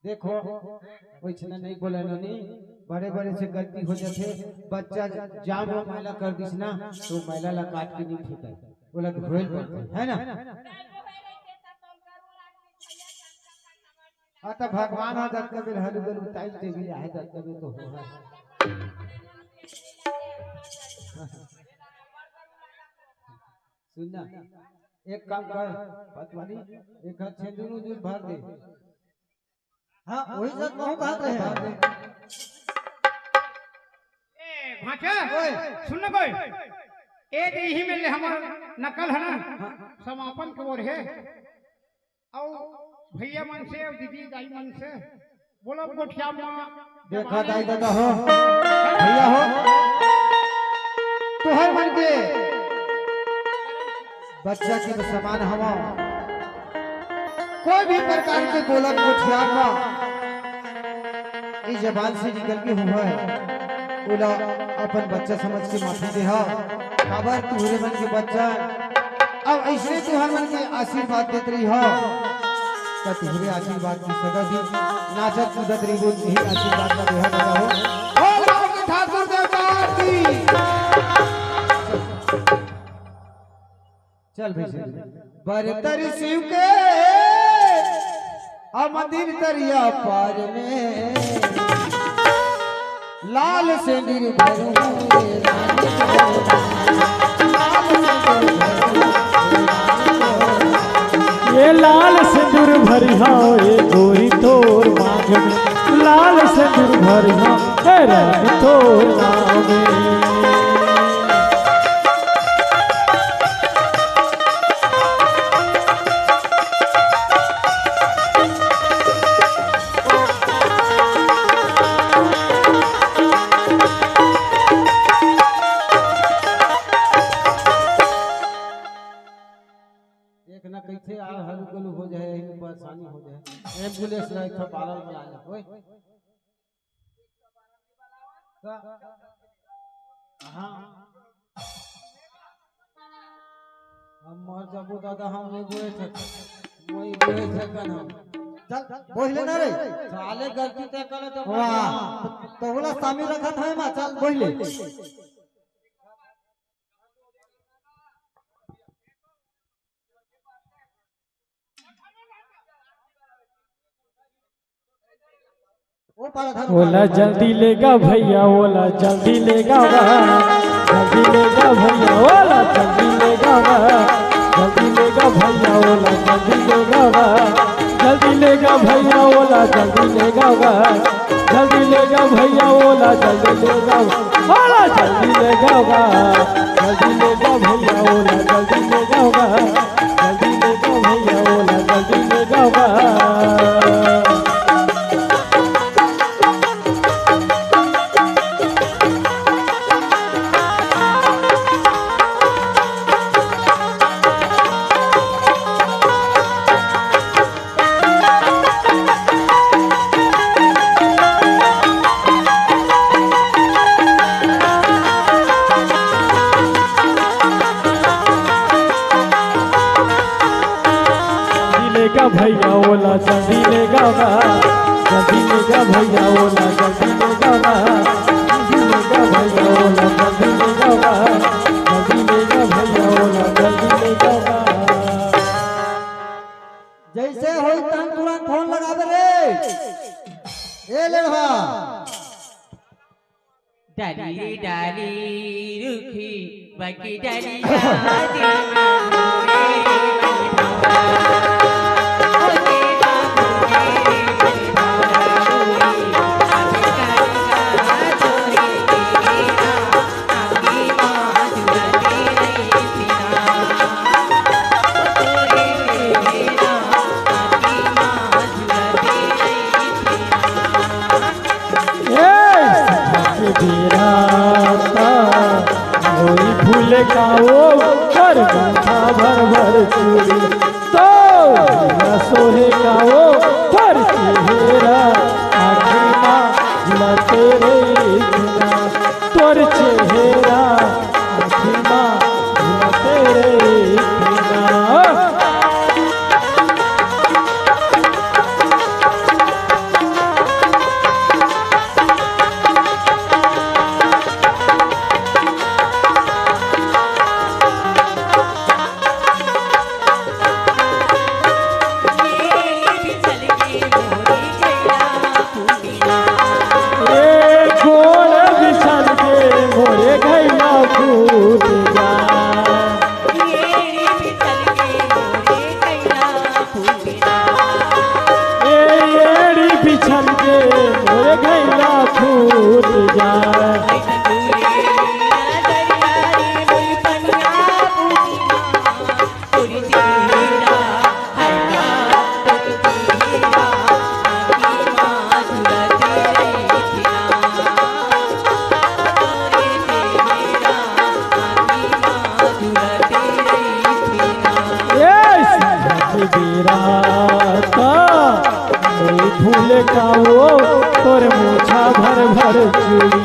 देखो, वइसने नहीं बोले नोनी, बड़े-बड़े से गलती हो जाथे। बच्चा जान वो मैला कर दिस ना, त मैला ला काट के नहीं फेंकय, ओला धोए ल पड़थे, है ना? हाँ, त भगवान ह दतकबे हलू गलू ताई देवी आहे दतकबे तो हो है। सुन ना, एक काम कर, पतवानी, एक हाथ सेंदूर उंदूर भर दे। हाँ, वही सब कहूँ कहत रहे हैं। ए, भांचा, ओए। सुन ना कोई। ए, दे इही मेर ले हमर नकल हे ना, हाँ। समापन के ओर हे। अउ भइया मन से, अउ दीदी दाई मन से, बोलो गोठिया माँ। देखा दाई ददा हो, भइया हो, तुहर मन के बच्चा के समान हवव। कोई भी प्रकार के बोलब गोठिया माँ, ई जबान से निकल के हुआ है, ओला अपन बच्चा समझ के माफी देहा। काबर तुहरे मन के बच्चा अब अइसने तुहर मन के आशीर्वाद देत रही हो, त तुहरे आशीर्वाद के सदा दिन नाचत कूदत रहिबो, यही आशीर्वाद का देहा बना हो। बोल बाबा ठाकुर देवता की। चल भाई, चल। बरतर शिव के आ मंदिर तरिया पार में लाल सेंदूर भरूं रे रानी को। ये लाल सिंदूर भरिहा ए गोरी तोर मांग में, लाल सिंदूर भरिहा ए रानी तोर मांग में। इथे आ हलू गलू हो जाए, यही में परेशानी हो जाए। एम्बुलेंस ला एक ठो बालल बला ले, ओए। का? हाँ। हम मर जाबो दादा, हम नहीं बोए थे। वही बोए थे कन हम। चल, बोल लेना रे। साले गलती तय कर ले तो वाह। तो बोला सामी रखा था मा, चल बोल ले। ओ पाला धर ओला जल्दी लेगा भैया, ओला जल्दी लेगा गा, जल्दी लेगा भैया, ओला जल्दी लेगा गा, जल्दी लेगा भैया, ओला जल्दी लेगा गा, जल्दी लेगा भैया, ओला जल्दी लेगा गा, जल्दी लेगा भैया, ओला जल्दी लेगा गा, ओला जल्दी लेगा गा, जल्दी लेगा भैया, ओला जल्दी लेगा गा, जल्दी लेगा भैया, ओला जल्दी लेगा गा। जल्दी लेगा भैया ओला, जल्दी लेगा गा। जल्दी लेगा भैया ओला, जल्दी लेगा गा। जल्दी लेगा भैया ओला, जल्दी लेगा गा। जल्दी लेगा भैया ओला, जल्दी लेगा गा। जैसे होई तन तुरंत फोन लगावे रे। ए लेढ़वा। डाली डाली रुखी बकी डाली। ए, के बेरा ता होई फूल का ओ, कर माथा भर भर चूड़ी। तो ना सोहे का ओ, कर चेहरा आँखी मा लते रे इतना। तोर चेहरा आँखी मा लते रे इतना। ए गोड़ बिछल के मोरे गैया फूट जा। ए एड़ी बिछल के मोरे गैया फूट जा। ए, संझा के बेरा ता, कोई फूल का वो, तोर मोछा भर भर चूड़ी।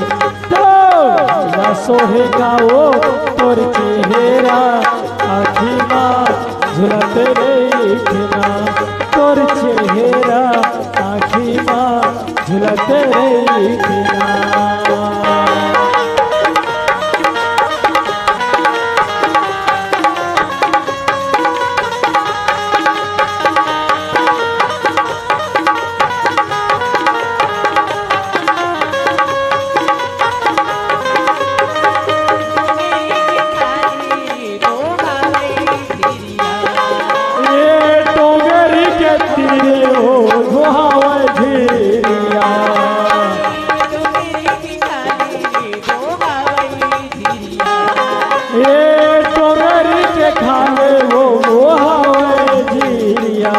तो ना सोहे का वो, तोर चेहरा आँखी मा झुलत रही ना, तोर चेहरा आँखी मा झुलत रही ना। ए टोंगरी के तीरे ओ गोहावै झिरिया। ए टोंगरी के खाले ओ गोहावै झिरिया।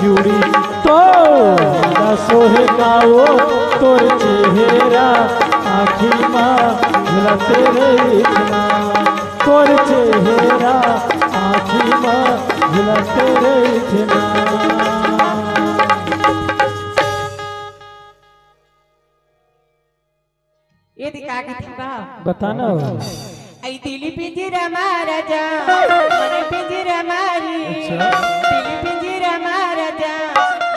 जुड़ी तो सोहे का वो तोर चेहरा आँखी मा झलकत रहिथे ना, तोर चेहरा आँखी मा झलकत रहिथे ना। ये दिखा के थी बा। बताना हो। ऐ दिल पिंजरा मा राजा, मन पिंजरा मा रे। अच्छा। दिल पिंजरा मा राजा,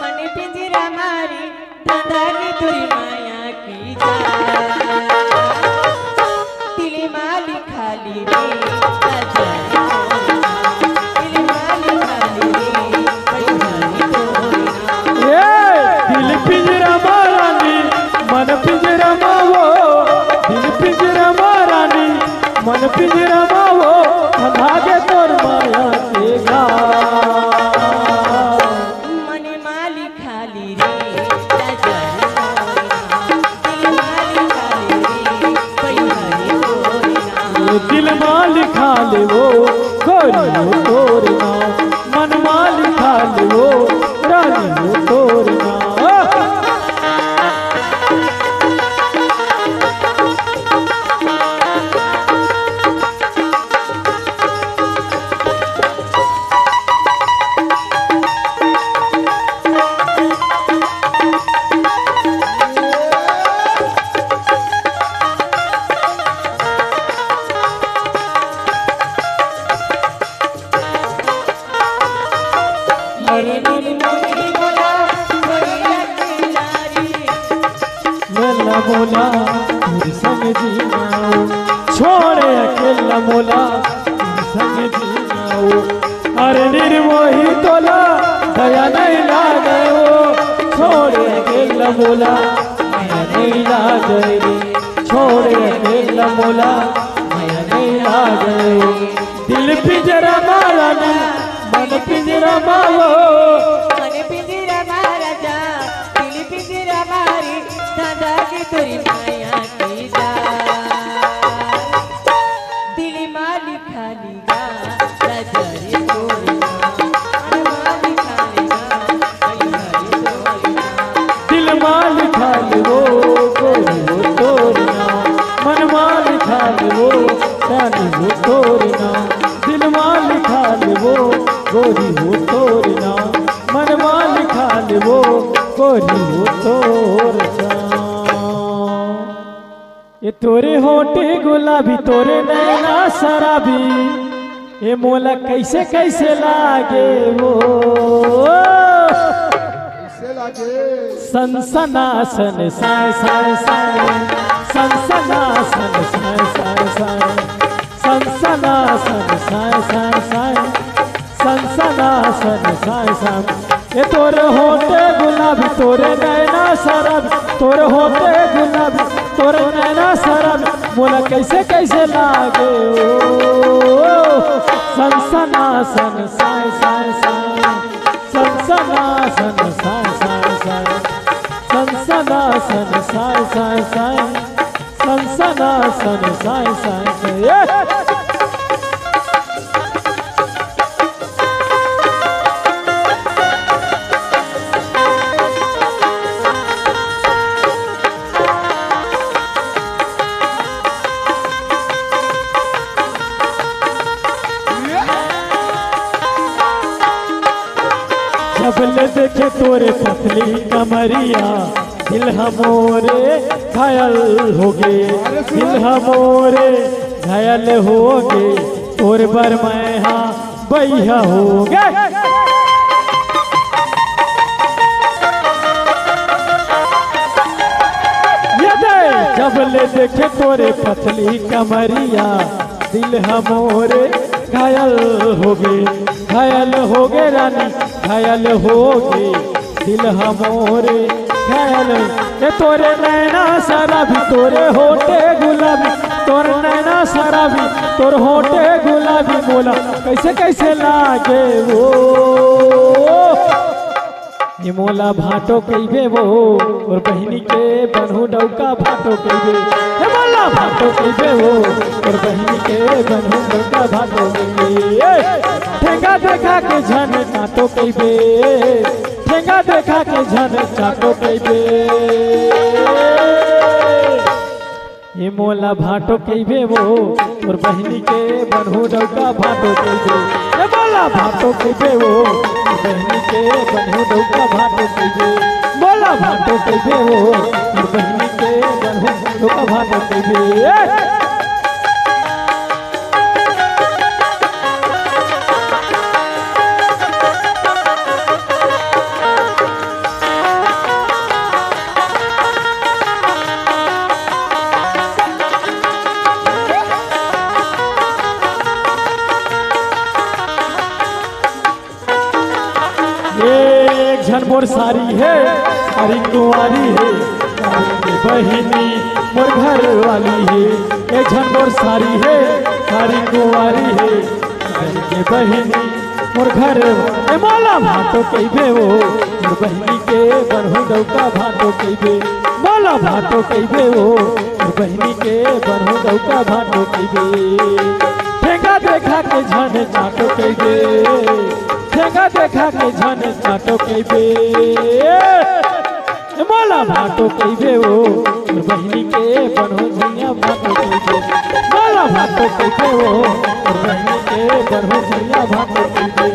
मन पिंजरा मा रे। दादा की तुरी माया की जान। दिल माली खाली रे, राजा। ए, दिल पिंजरा मा रानी, मन पिंजरा मा वो, दिल पिंजरा मा रानी, मन पिंजरा मा वो, बंधा गे तोर माया के घाव। मन माली खाली रे, राजा रे मोरे ना। दिल माली खाली रे, कोई हरी मोरे ना। दिल माली खाली वो, गोरी वो तोरे नाव। मन माली खाली वो, रानी वो तोरे नाव। अरे मेरी मोरी बोला, बोली अकेला रे। मेला मोला, तेरे संग जीना हो। छोड़े अकेला मोला, तेरे संग जीना हो। अरे निर्मोही तोला, दया नहीं लागे हो। छोड़े अकेला मोला, दया नहीं लागे रे। छोड़े अकेला मोला, दया नहीं लागे हो। दिल पिंजरा मा रानी, मन पिंजरा मा वो। मन पिंजरा मा राजा, दिल पिंजरा मा रे, दादा की तुरी माया की जान। दिल माली खाली गा, राजा रे तोरे ना। मन माली खाली गा, भैया रे तोरे ना। दिल माली खाली वो, गोरी वो तोरे ना। मन माली खाली वो, रानी वो तोरे ना। दिल माली खाली वो, गोरी वो तोरे ना। मन माली खाली वो, गोरी वो तोरे ना। ये तोरे होठे गुलाबी, तोरे नैना शराबी, ये मोला कैसे कैसे लागे वो। कैसे लागे? सनसनासन साय साय साय, सनसनासन साय साय साय, सनसनासन साय साय साय, सनसनासन साय साय। ए तोर होठे गुलाबी, तोर नैना शराबी, तोर होठे गुलाबी, तोर नैना शराबी, मोला कैसे कैसे लागे ओ। सनसनासन साय साय साय, सनसनासन साय साय साय, सनसनासन साय साय साय, सनसनासन साय साय साय। ए! जब ले देखे तोरे पतली कमरिया, दिल हमोरे घायल होगे, दिल हमोरे घायल होगे, तोर बर मैं हा बइहा होगे। ये दे, जब ले देखे तोरे पतली कमरिया, दिल हमोरे घायल होगे, घायल होगे रानी, घायल होगे, दिल हमोरे घायल। ए तोरे नैना शराबी, तोरे होठे गुलाबी, तोर नैना शराबी, तोर होठे गुलाबी, मोला कैसे कैसे लागे वो। ये मोला भाटो कहिबे वो, तोर बहिनी के बनहूँ डौका भाटो कहिबे। ये मोला भाटो कहिबे वो, तोर बहिनी के बनहूँ डौका भाटो कहिबे। ए, ठेंगा देखा के झन काटो कहिबे। ठेंगा देखा के झन चाटो कहिबे। ए मोला भाटो कहिबे वो, तोर बहिनी के बनहु डौका भाटो कहिबे। ए मोला भाटो कहिबे वो, तोर बहिनी के बनहु डौका भाटो कहिबे। मोला भाटो कहिबे वो, तोर बहिनी के बनहु डौका भाटो कहिबे। ए! एक झन मोर सारी हे, सारी कुंवारी हे, सारी के बहिनी मोर घर वाली हे। एक झन मोर सारी हे, सारी कुंवारी हे, सारी के बहिनी मोर घर। ए मोला भाटो कहिबे वो, मोर बहिनी के बनहु डौका भाटो कहिबे। मोला भाटो कहिबे वो, मोर बहिनी के बनहु डौका भाटो कहिबे। ठेंगा देखा के झन चाटो कहिबे। ठेंगा देखा के झन चाटो कहिबे। ए मोला भाटो कहिबे वो, तोर बहिनी के बनहु झुइयां भाटो कहिबे। मोला भाटो कहिबे वो, तोर बहिनी के बनहु झुइयां भाटो कहिबे।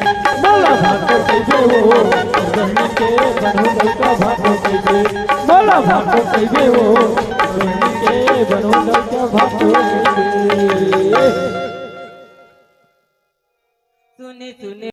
मोला भाटो कहिबे वो, तोर बहिनी के बनहु डौका भाटो कहिबे। मोला भाटो कहिबे वो, तोर बहिनी के बनहु डौका भाटो कहिबे।